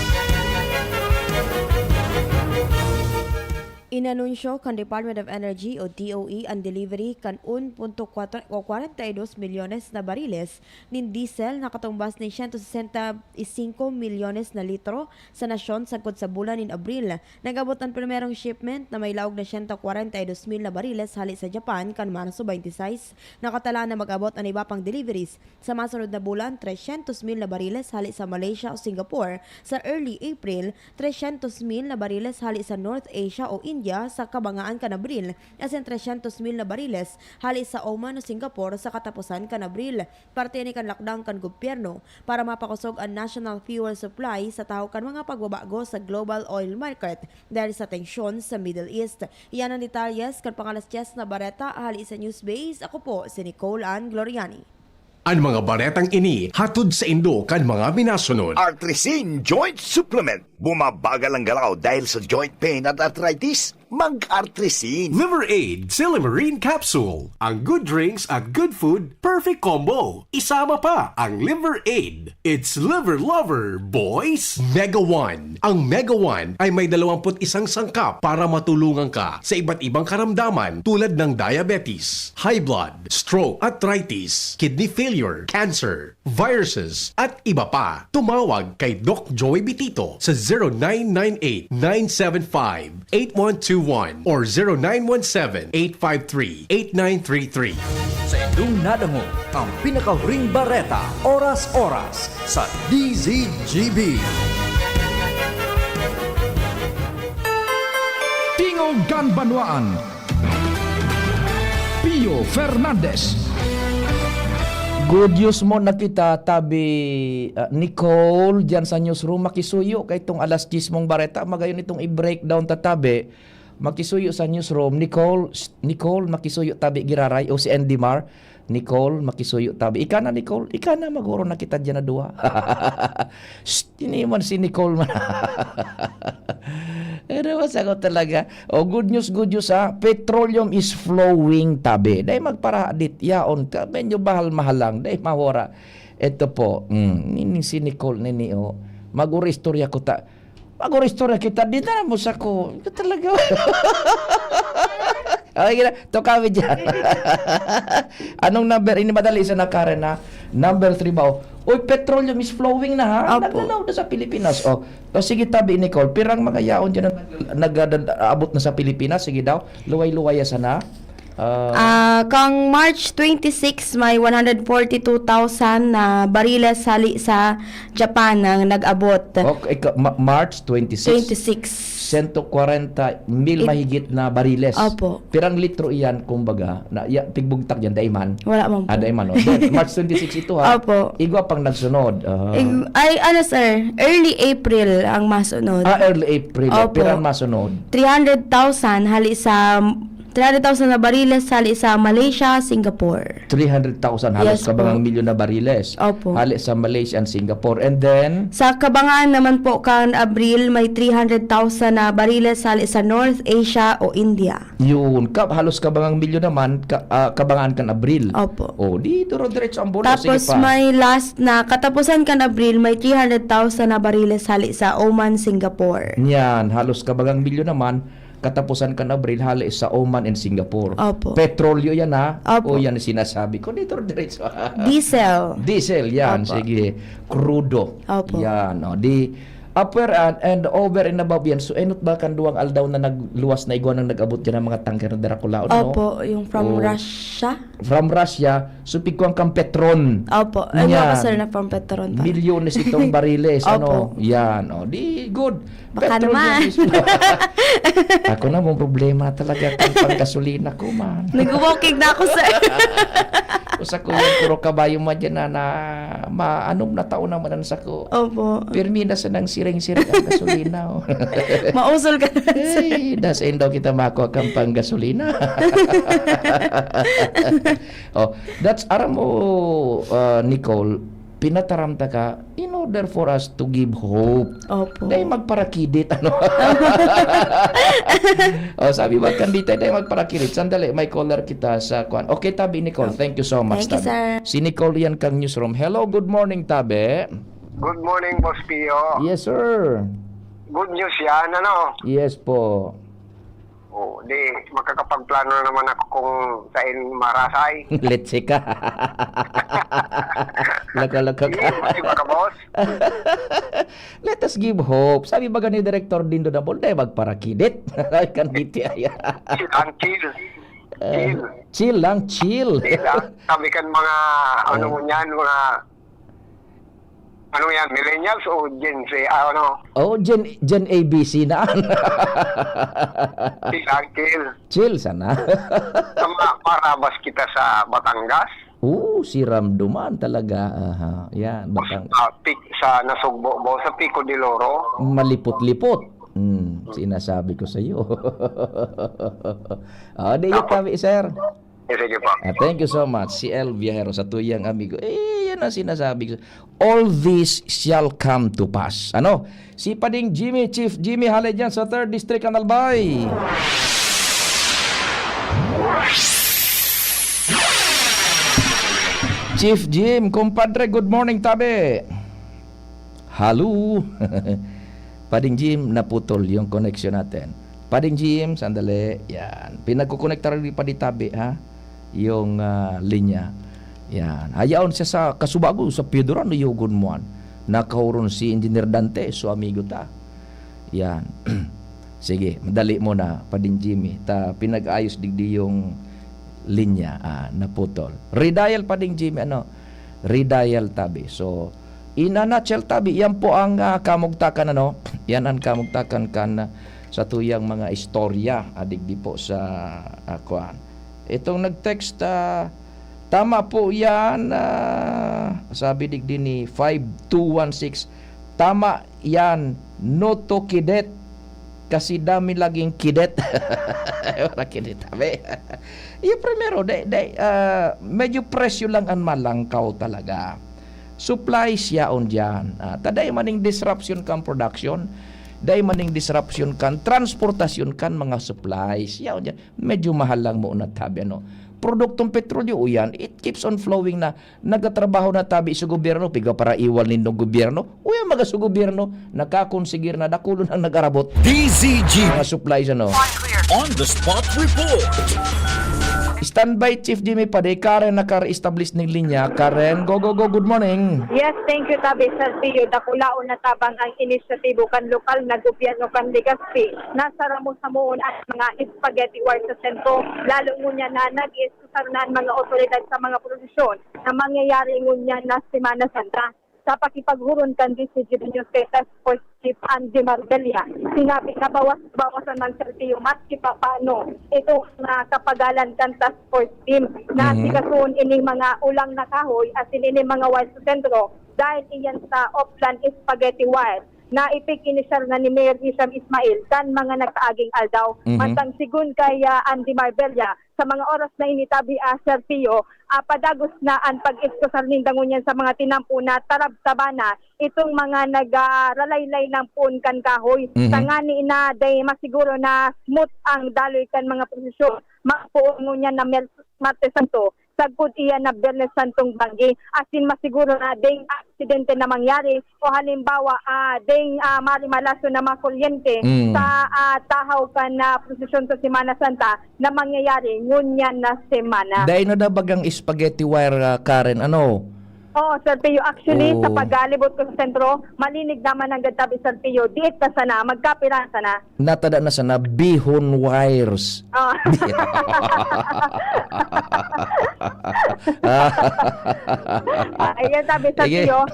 Inanunsyo kan Department of Energy o D O E an delivery kan un punto kwatro o kwarenta y dos milyones na bariles nin diesel na katumbas nin siyento sesenta y singko milyones na litro sa nasyon sagkod sa bulan nin Abril. Nag-abot an primerong shipment na may laog na siyento kwarenta y dos mil na bariles hali sa Japan kan Marso twenty-six. Nakatalaan na mag-abot an iba pang deliveries sa masunod na bulan, tresyentos mil na bariles hali sa Malaysia o Singapore sa early April, tresyentos mil na bariles hali sa North Asia o India sa kabangaan kan Abril, asin tresyentos mil na bariles hali sa Oman o Singapore sa kataposan kan Abril. Parte ini kan lakdang kan gobyerno para mapakosog an national fuel supply sa tahaw kan mga pagbabago sa global oil market dahil sa tensyon sa Middle East. Iyan an detalyes kan pang-alas dyes na bareta hali sa News Base. Ako po si Nicole Ann Gloriani. An mga baretang ini hatod saindo kan mga minasunod. Artrisin Joint Supplement. Bumabagal ang galaw dahil sa joint pain at arthritis? Mag-Artrisin. Liver Aid Silymarin Capsule. Ang good drinks at good food, perfect combo. Isama pa ang Liver Aid. It's Liver Lover, boys! Mega One. Ang Mega One ay may dalawampu't isang sangkap para matulungan ka sa iba't ibang karamdaman tulad ng diabetes, high blood, stroke, arthritis, kidney failure, cancer, viruses, at iba pa. Tumawag kay Doc Joey Bitito sa zero nine nine eight, nine seven five, eight one two one or zero nine one seven, eight five three, eight nine three three. Sa indong nadangog ang pinakahuring bareta, oras-oras, sa D Z G B. Tingog kan Banwaan. Fernandez. Good news mo na kita, tabi, ah, Nicole, diyan sa newsroom. Makisuyo kay itong alas diyes mong bareta. Magayon itong i-breakdown ta, tabi. Makisuyo sa newsroom. Nicole, shh, Nicole, makisuyo, tabi, giraray. O si Andy Mar. Nicole, makisuyo, tabi. Ika na, Nicole. Ika na, maguro na kita diyan na duwa. Shh, ini man si Nicole man. Ano ba sa ko talaga? O, good news, good news, ha? Petroleum is flowing, tabi. Dai magparahadit, yaon ka. Medyo bahal-mahal lang. Dai mawara. Ito po, mm, nini si Nicole, nini, o. Mag-uri istorya ko ta. Mag-uri istorya kita. Di na mo sa ko. Ito talaga. Okay na. To kami dyan. Anong number? Ini madali sa na, Karen, ha? Number three ba? O. Uy, petroleum is flowing na, ha? Opo. Naglalaw na sa Pilipinas. O, o, sige, tabi, Nicole. Pirang mga yaon dyan ang nag-, nag-, abot na sa Pilipinas? Sige daw. Luway-luway ya sana. Ah, Ah, kang March twenty-six, may one hundred forty-two thousand na bariles hali sa Japan ang nag-abot. Okay, ka-, Ma-, March twenty-six. Twenty-six. Sento kwarenta mil It- mahigit na bariles. Opo. Pirang litro iyan, kumbaga, na, ya, pigbugtak dyan, daiman? Wala man po. Ah, daiman, no? Then, March twenty-six ito, ha? Opo. Igwa pang nagsunod. Ah. Ig-, ay, ano, sir? Early April ang masunod. Ah, early April. Opo. Pirang masunod? Three hundred thousand hali sa, three hundred thousand na bariles hali sa Malaysia, Singapore. Three hundred thousand, halos Yes po. kabangang milyon na bariles. Opo. Hali sa Malaysia and Singapore. And then? Sa kabangaan naman po kan Abril, may three hundred thousand na bariles hali sa North Asia o India. Yun. Ka-, halos kabangang milyon naman, ka-, ah, kabangaan kan Abril. Opo. O, di, duro-diretso ang bola. Sige Tapos pa. may last na katapusan kan Abril, may three hundred thousand na bariles hali sa Oman, Singapore. Yan. Halos kabangang milyon naman, katapusan kan Abril, hali sa Oman and Singapore. Opo. Petrolyo yan, ha? Opo. O, yan ang sinasabi ko. Dito diretso. Diesel. Diesel, yan. Opo. Sige. Krudo. Opo. Yan, o. Di, upper and, and over and above yan. So, enot ba kan duwang aldaw na nagluwas na igwa nang nag-abot dyan ang mga tanker na Dracula, no? Opo, yung from O. Russia. From Russia, so pigkuhan kang Petron. Opo. Ay, Yan. mga sir na from Petron pala. Milyones itong bariles, ano? Opo. Yan, o. Di, good. Baka Petron naman. yan mismo. Ako na, mong problema talaga, itong panggasolina ko, man. Nag-walking na ako, sir. Usa ko yan, puro kabayo man dyan na, na ma-, anom na taon naman ang sako. Opo. Pirmi na sa nang siring-siring ang gasolina, o. Mausol ka na, sir. Ay, dasain daw kita makuha kang panggasolina. Oh, that's, aram mo, ah, Nicole, pinataram ta ka in order for us to give hope. Opo. Dai magparakidit, ano? Oh, sabi ba, Candita, dai magparakidit. Sandali, may caller kita sa kwan. Okay, tabi, Nicole. Thank you so much, Thank you, tabi. sir. Si Nicole yan kang newsroom. Hello, good morning, tabi. Good morning, Boss Pio. Yes, sir. Good news yan, ano? Yes po. Oh, di, makakapagplano na naman ako kung saan marasay. Let's see ka. Loko-loko ka. Sige, boss, iba ka, boss. Let us give hope. Sabi ba ni Director Dindo Dabol, "Dai magparakidit." Kan B T I. Chill lang, chill. Eh, Chill. chill lang, chill. Chill lang. Sabi kan mga, ano Oh. mo niyan, mga, ano yan, millennials o Gen Z? Ah, ano? Oh, Gen, Gen A B C na. Chill lang, chill. Chill sana. Sa mga parabas kita sa Batangas. Oo, si Ramduman talaga. Aha, yan, Batang- Sa pik-, sa Nasugbo, bo, sa Pico del Oro. Malipot-lipot. Hmm, sinasabi ko sa'yo. Oh, di Tapos, kami, sir. Eh, sige po. Ah, thank you so much. Si El Viajero, sa tuyang amigo. Eh, yan ang sinasabi ko. All this shall come to pass. Ano? Si Pading Jimmy, Chief Jimmy, hale dyan sa third District, Analbay. Chief Jim, kumpadre, good morning, tabi. Halo. Pading Jim, naputol yung connection natin. Pading Jim, sandali. Yan. Pinagkukonektar ni Padi Tabi, ha? Yung, ah, linya. Yan. Hayaon siya sa Kasubago, sa Piedra, no, yugon mo, an. Nakahuron si Engineer Dante, so amigo ta. Yan. Sige, madali muna, Pading Jimmy. Ta, pinag-ayos digdi yung linya, ah, naputol. Redial, Pading Jimmy, ano? Redial, tabi. So, in a nutshell, tabi, yan po ang, ah, kamugtakan, ano? Yan ang kamugtakan kan, ah, sa tuyang mga istorya, ah, digdi po sa, ah, kuan. Itong nag-text, ah, tama po yan, ah, sabi digdi ni five two one six, tama yan, no to kidet. Kasi dami laging kidet. Wala kidet, sabi. Yung primero, dai, dai, ah, medyo presyo lang ang malangkaw talaga. Supplies yaon diyan. Ah, ta dai maning disruption kan production, dai maning disruption kan transportasyon kan mga supplies. Yaon diyan. Medyo mahal lang muna tabi, ano. Produktong petrolyo, uyan, it keeps on flowing na. Nagtatrabaho na tabi sa gobyerno, piga para iwal nindong gobyerno. Uyan, maga sa gobyerno, nakakonsigir na, dakulon ang nag-arabot. D Z G. Mga supplies, ano. On the spot report. Standby, Chief Jimmy Paday, Karen naka-establish ning linya. Karen, go, go, go, good morning. Yes, thank you, tabi, Sir Theo. Dakulaon na tabang ang inisyatibo kan lokal na gobyerno kan Legazpi. Nasa ramos-hamoon ang mga spaghetti wire sa sentro. Lalo ngunyan na nag-iiskusar na ang mga otoridad sa mga produksyon na mangyayari ngunyan na Semana Santa. Sa pakipaghuron kan D Z G News kay Task Force Chief Andy Marbella, sinabi na bawas-bawasan man, Sir Theo, maski pa paano itong mga kapagalan kan task force team na Mhm. sikasoon ining mga ulang na kahoy, asin ining mga wire sa sentro, dahil iyan sa Oplan Spaghetti Wire na ipig-inisyar na ni Mayor Hisham Ismail kan mga nagkaaging aldaw. Mhm. Mantang sigun kay, ah, Andy Marbella, sa mga oras na ini tabi, ah, Sir Theo, ah, padagos na an pag-iskusar ninda ngunyan sa mga tinampo na tarabtaba na itong mga nagralaylay ng puon kan kahoy. Mhm. Tangani na dai masiguro na smooth ang daloy kan mga prosesyon. Mga puon ngunyan na Mer-, Martes Santo, sagkod iyan na Biyernes Santong banggi, asin masiguro na ding aksidente na mangyari o halimbawa, ah, ding, ah, marimalaso na mga kuryente Mm. sa, ah, tahaw kan, ah, prosesyon sa Semana Santa na mangyayari ngunyan na semana. Dai na da bagang spaghetti wire, ah, Karen, ano? Oo, Sir Pio. Actually, sa Oo. paggalibot ko sa sentro, malinig naman ang gatabi, Sir Pio. Diit na sana, magkapira sana. Natada na sana, bihon wires. Oh. Ah, ayan, sabi sa Sige. Pio.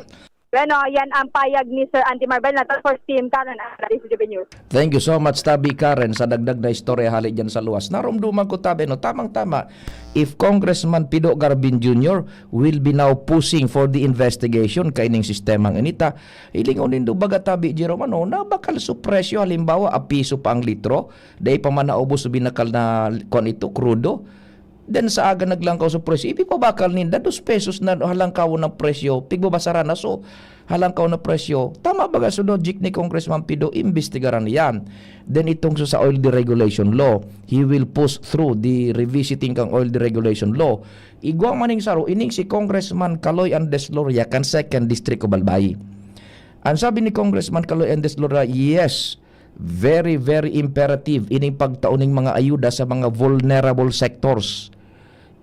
Bueno, yan ang payag ni Sir Andy Marbel na first team, Karen, ang Radyo News. Thank you so much, Tabi Karen, sa dagdag na istorya hali dyan sa luwas. Narumduman ko, Tabi, no? Tamang-tama. If Congressman Pido Garbin Junior will be now pushing for the investigation kaining sistemang inita, hilingon nindo baga, Tabi Jerome, ano, na bakal su presyo, halimbawa, a piso pa ang litro, dai pa man naubos sa binakal na, kwan ito, krudo. Then sa aga naglangkaw sa presyo, ipipabakal ninda, dos pesos na halangkawon ang presyo, pigbabasara na. So, halangkaw na presyo. Tama baga sa logic ni Congressman Pido, imbestigaran yan. Then itong sa, sa oil deregulation law, he will push through the revisiting kang oil deregulation law. Igwa man ning saro, ining si Congressman Kaloy Andes Loria kan second District of Albay. Ang sabi ni Congressman Kaloy Andes Loria, yes, very, very imperative ining pagtao ning mga ayuda sa mga vulnerable sectors.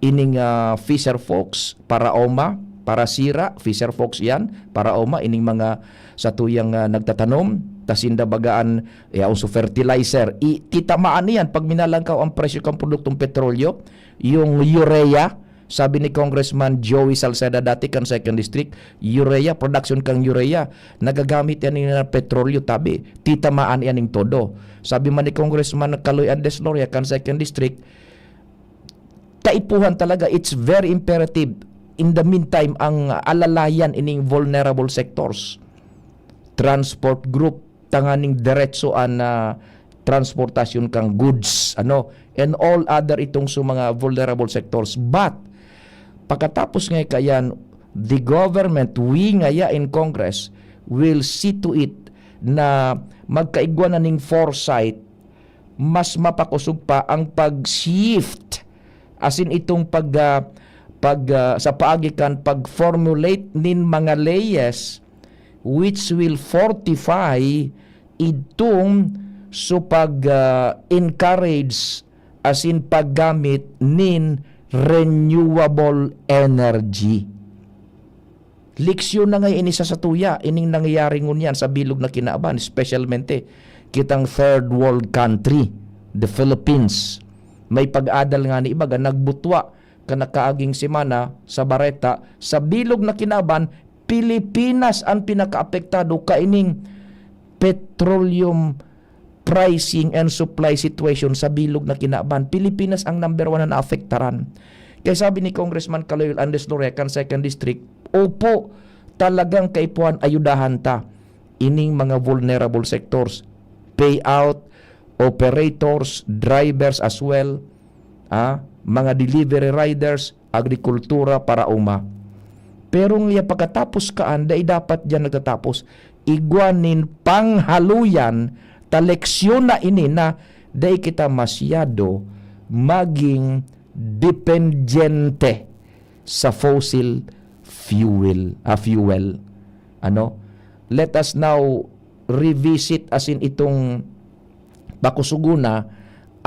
Ining, ah, fisher folks, para oma, para sira, fisher folks yan, para oma, ining mga satuyang, ah, nagtatanom, ta sinda bagaan, eh, ang su fertilizer. I, titamaan niyan pag minalangkaw ang presyo kang produktong petrolyo, yung urea, sabi ni Congressman Joey Salceda dati kan second District, urea, production kang urea, nagagamit yan ni na petrolyo, Tabi. Titamaan yan ning todo. Sabi man ni Congressman Kaloy Andes Loria kan second District, kaipuhan talaga, it's very imperative. In the meantime, ang alalayan ining vulnerable sectors, transport group, tanganing diretso an, ah, transportasyon kang goods, ano, and all other itong sa mga vulnerable sectors. But, pagkatapos nga kayan, the government, we ngaya in Congress, will see to it na magkaigwa na ning foresight, mas mapakosog pa ang pag-shift, asin itong pag, ah, pag, ah, sa paagi kan pag-formulate nin mga layes which will fortify idtong so pag, ah, encourage asin paggamit nin renewable energy. Leksyon na nga ini sa satuya, ining nangyayari ngunyan sa bilog na kinaban, espesyalmente kitang third world country, the Philippines. May pag-adal nga ni ibaga, nagbutwa kan nakaaging semana sa bareta, sa bilog na kinaban, Pilipinas ang pinakaapektado kaining petroleum pricing and supply situation sa bilog na kinaban, Pilipinas ang number one na naapektaran. Kaya sabi ni Congressman Kaloy Andes Lorea kan Second District, "Opo, talagang kaipuhan ayudahan ta ining mga vulnerable sectors, payout, operators, drivers as well, ah, mga delivery riders, agrikultura, paraoma." Pero nga pagkatapos kaan, dai dapat diyan nagtatapos. Igwa nin panghaluyan ta leksyon na ini na dai kita masyado maging dependyente sa fossil fuel, ah, fuel. Ano? Let us now revisit, as in, itong pakusuguna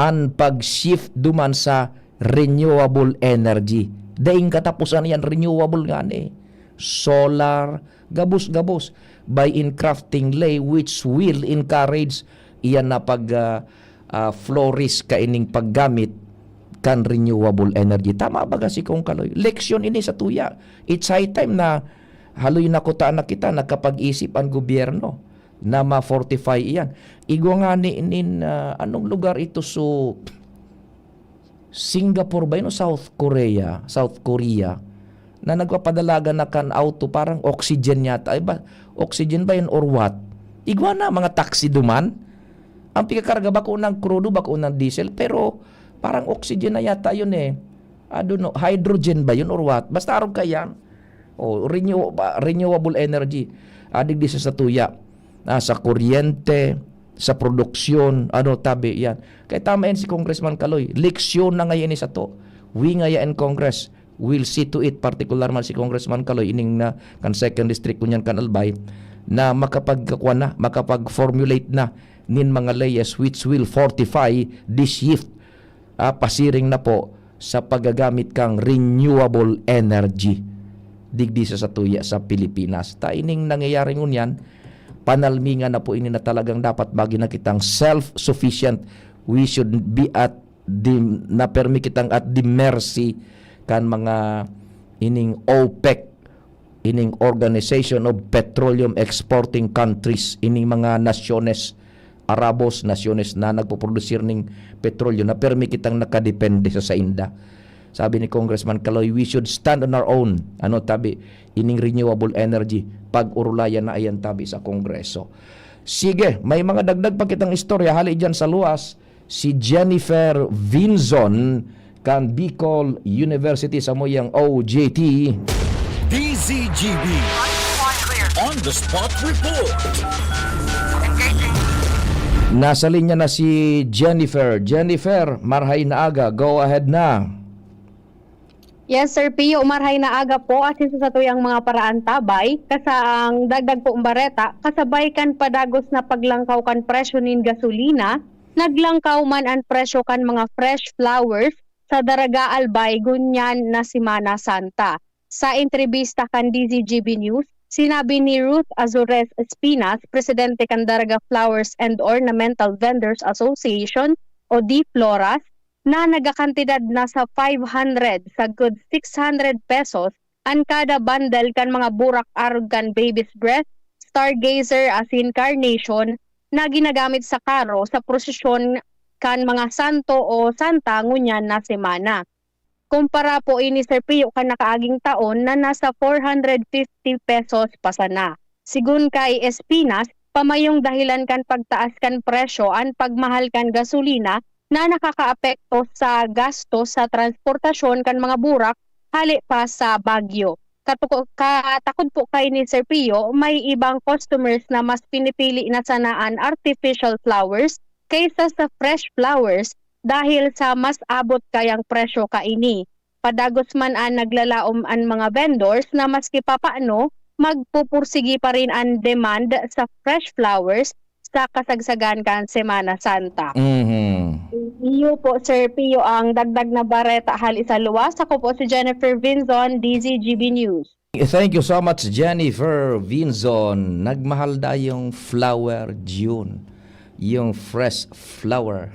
an pag-shift duman sa renewable energy. Daing katapusan yan, renewable ngani. Solar, gabos-gabos. By in crafting lei which will encourage iyan na pag, ah, ah, flourish kaining paggamit kan renewable energy. Tama baga si Kong Kaloy? Leksyon ini sa tuya. It's high time na haloy na kuta na kita, nagkapag-isip an gobyerno na ma-fortify iyan. Igwa ngani nin, ah, anong lugar ito? So, Singapore ba yun o South Korea? South Korea, na nagpapadalagan na kan auto, parang oxygen yata. Ay ba, oxygen ba yun or what? Igwa na, mga taxi duman. Ang pikakarga, bako ng krudo, bako ng diesel, pero parang oxygen na yata yun eh. I don't know, hydrogen ba yun or what? Basta arog ka yan. O, renew-, ba, renewable energy. Adig di sa satuya. Ah, sa kuryente, sa produksyon, ano, tabi, yan. Kaya tama yan si Congressman Kaloy. Leksyon na ngayon ni sato. We ngaya in Congress will see to it, partikular man si Congressman Kaloy, ining na kan Second District kunyan kan Albay, na makapagkakuha na, makapag-formulate na nin mga layas which will fortify this shift, ah, pasiring na po sa paggagamit kang renewable energy digdi sa satuya sa Pilipinas. Ta ining nangyayari ngunyan, panalmingan na po ini na talagang dapat magin na kitang self-sufficient. We should be at the, na permi kitang at the mercy kan mga ining OPEC, ining Organization of Petroleum Exporting Countries, ining mga nasyones Arabos, nasyones na nagpoprodusir ning petrolyo na permi kitang nakadepende sa sainda. Sabi ni Congressman Kaloy, "We should stand on our own." Ano tabi, ining renewable energy, pag-urulayan na ayan tabi sa Kongreso. Sige, may mga dagdag pa kitang istorya hali dyan sa luwas. Si Jennifer Vinzon kan Bicol University sa muyang O J T. D Z G B On the Spot Report. Nasa linya na si Jennifer. Jennifer, marhay na aga. Go ahead na. Yes, Sir Pio, marhay na aga po. Asin sa satuyang mga paraantabay, kasaang dagdag po ang bareta, kasabay kan padagos na paglangkaw kan presyo nin gasolina, naglangkaw man an presyo kan mga fresh flowers sa Daraga Albay ngunyan na Semana Santa. Sa entrebista kan D Z G B News, sinabi ni Ruth Azores Espinas, presidente kan Daraga Flowers and Ornamental Vendors Association o DFLORAS, na nagakantidad na sa five hundred sagkod six hundred pesos an kada bundle kan mga burak arog kan baby's breath, stargazer asin carnation na ginagamit sa karo sa prosesyon kan mga santo o santa ngunyan na semana. Kumpara po ini, Sir Pio, kan nakaaging taon na nasa four hundred fifty pesos pa sana. Sigon kay Espinas, pamayong dahilan kan pagtaas kan presyo an pagmahal kan gasolina na nakakaapekto sa gasto sa transportasyon kan mga burak hale pa sa Baguio. Katuko-, katakod po kay ni Sir Pio, may ibang customers na mas pinipili na sana an artificial flowers kaysa sa fresh flowers dahil sa mas abot kayang presyo kaini. Padagos man an naglalaom an mga vendors na maski papaano, magpupursigi pa rin an demand sa fresh flowers sa kasagsagan kan Semana Santa. Mhm. Iyo po, Sir Pio, ang dagdag na bareta hali sa luwas. Ako po si Jennifer Vinzon, D Z G B News. Thank you so much, Jennifer Vinzon. Nagmahal na yung flower, June. Yung fresh flower.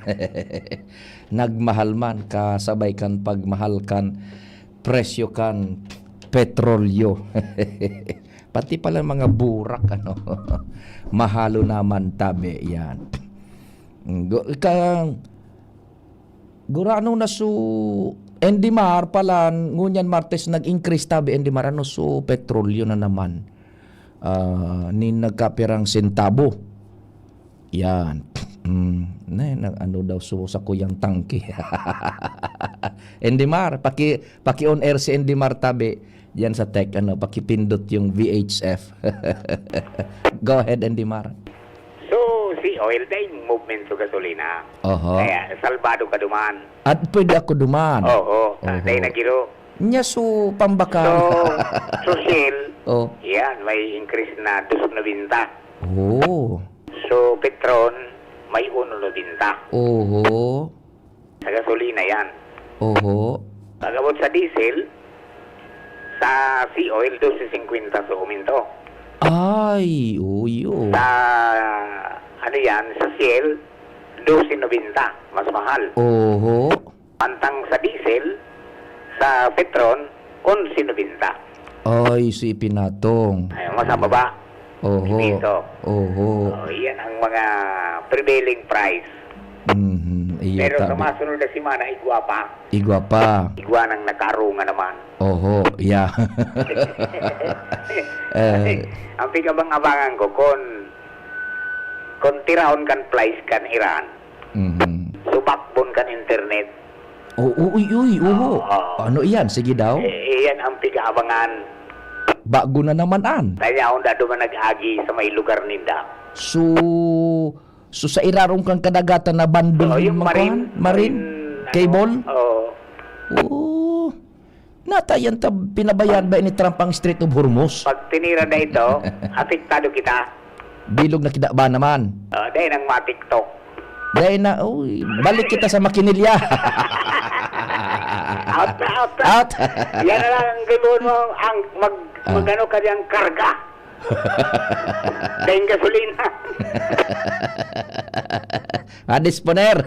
Nagmahal man, kasabay kan pagmahal kan presyo kan petrolyo. Pati pala mga burak, ano. Mahalo naman, tabi, yan. Mm, gu-, ka-, gurano na su Endimar pala, ngunyan Martes nag-increase tabi Endimar, ano, su petrolyo na naman. Ah, nin nagkapirang sentabo. Yan. Mm, ne, nag-ano daw su sakuyang tangke. Endimar, paki-, paki-on air si Endimar tabi. Yan sa tech, ano, pakipindot yung V H F. Go ahead, Endimar. So, si oil din, movement sa gasolina. Oho. Kaya, salbado ka duman. At pwede ako duman. Oo, Oho. Tayo na giro. Nya su pambakal. So, so Shell, Oh. Yan, may increase na dos nobenta. Oh. So, Petron, may uno nobenta. Oho. Sa gasolina yan. Oho. Pag-abot sa diesel, sa sea oil, dose singkwenta sa uminto. Ay, uyo. Sa, ano yan, sa Shell, dose nobenta. Mas mahal. Oho. Mantang sa diesel, sa Petron, onse nobenta. Ay, si pinatong. Ay, mas mababa. Oho. Piso. Oho. Oh, yan ang mga prevailing price. Mhm. Iyo, Pero sa tabi. Masunod na semana, igwa pa. Igwa pa. Igwa nang nakarunga naman. Oho, yeah. Eh. Ang pigabang-abangan ko, kung, kung tiraon kan price kan Iran, Mhm. Subakbon kan internet. O, uy, uy, oho. Oo. Ano iyan? Sige daw. Eh, iyan ang pigaabangan. Bago na naman an. Kaya ako dado man nag-agi sa may lugar ninda. So, so sa irarom kan kadagatan na bundle Oo, yung marin, marin, marin, ano, cable? Oo. Oo. Natayan ta, pinabayaan ba ni Trump ang Strait of Hormuz? Pag tinira na ito, apektado kita. Bilog na kida ba naman? Ah, dahil nang ma-TikTok. Dahil na, uy, balik kita sa makinilya. Out na, out na. Out. Yan na lang ang gawin mo, ang mag-, Ah. mag-ano ka diyang karga. Dahil gasolina. Ah, disponer.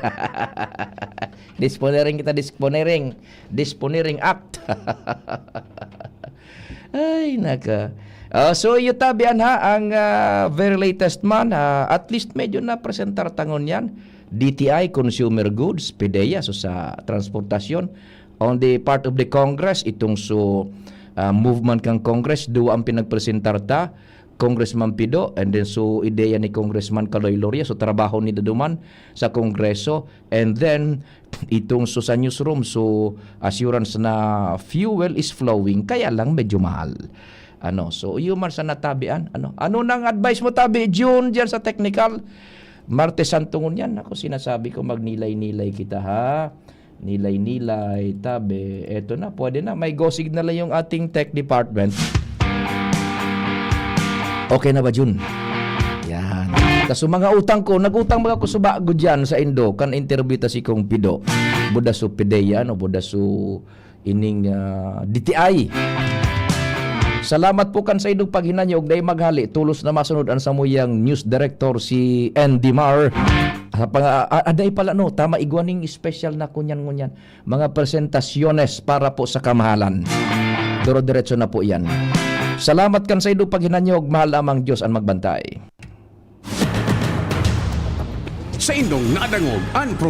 Disponering kita, disponering. Disponering Act. Ay, naka. Ah, so, iyo tabi, an, ha, ang, ah, very latest man, ah, at least medyo napresentar ta ngunyan. D T I, consumer goods, PDEA, so sa transportasyon. On the part of the Congress, itong so, ah, movement kan Congress, duwa ang pinagpresentar ta, Congressman Pido, and then so ideya ni Congressman Kaloy Loria, so trabaho ni daduman sa Kongreso, and then itong so sa newsroom, so assurance na fuel is flowing, kaya lang medyo mahal. Ano, so iyo man sa natabian, ano, ano nang advice mo tabi, June, diyan sa technical? Martes Santo ngunyan, ako sinasabi ko, magnilay-nilay kita, ha? Nilay-nilay, tabi. Eto na, pwede na. May go signal na yung ating tech department. Okay na ba, Jun? Yan. Tas yung mga utang ko, nag-utang mga ko suba ko dyan sa Indo, kan interview ta si Kong Pido. Buda su PDEA, no? Buda su ining, ah, D T I. Salamat po kan sa idong paghinanyog, dai maghali, tulos na masunod an samuyang news director si Andy Mar. Sa pang-, ah, ah, aday pala, no, tama, igwa ning special na kunyan-ngunyan. Mga presentaciones para po sa kamahalan. Duro-diretso na po yan. Salamat kan sa idong paghinanyog, mahal lamang Diyos ang magbantay. Sa indong nadangog an programa.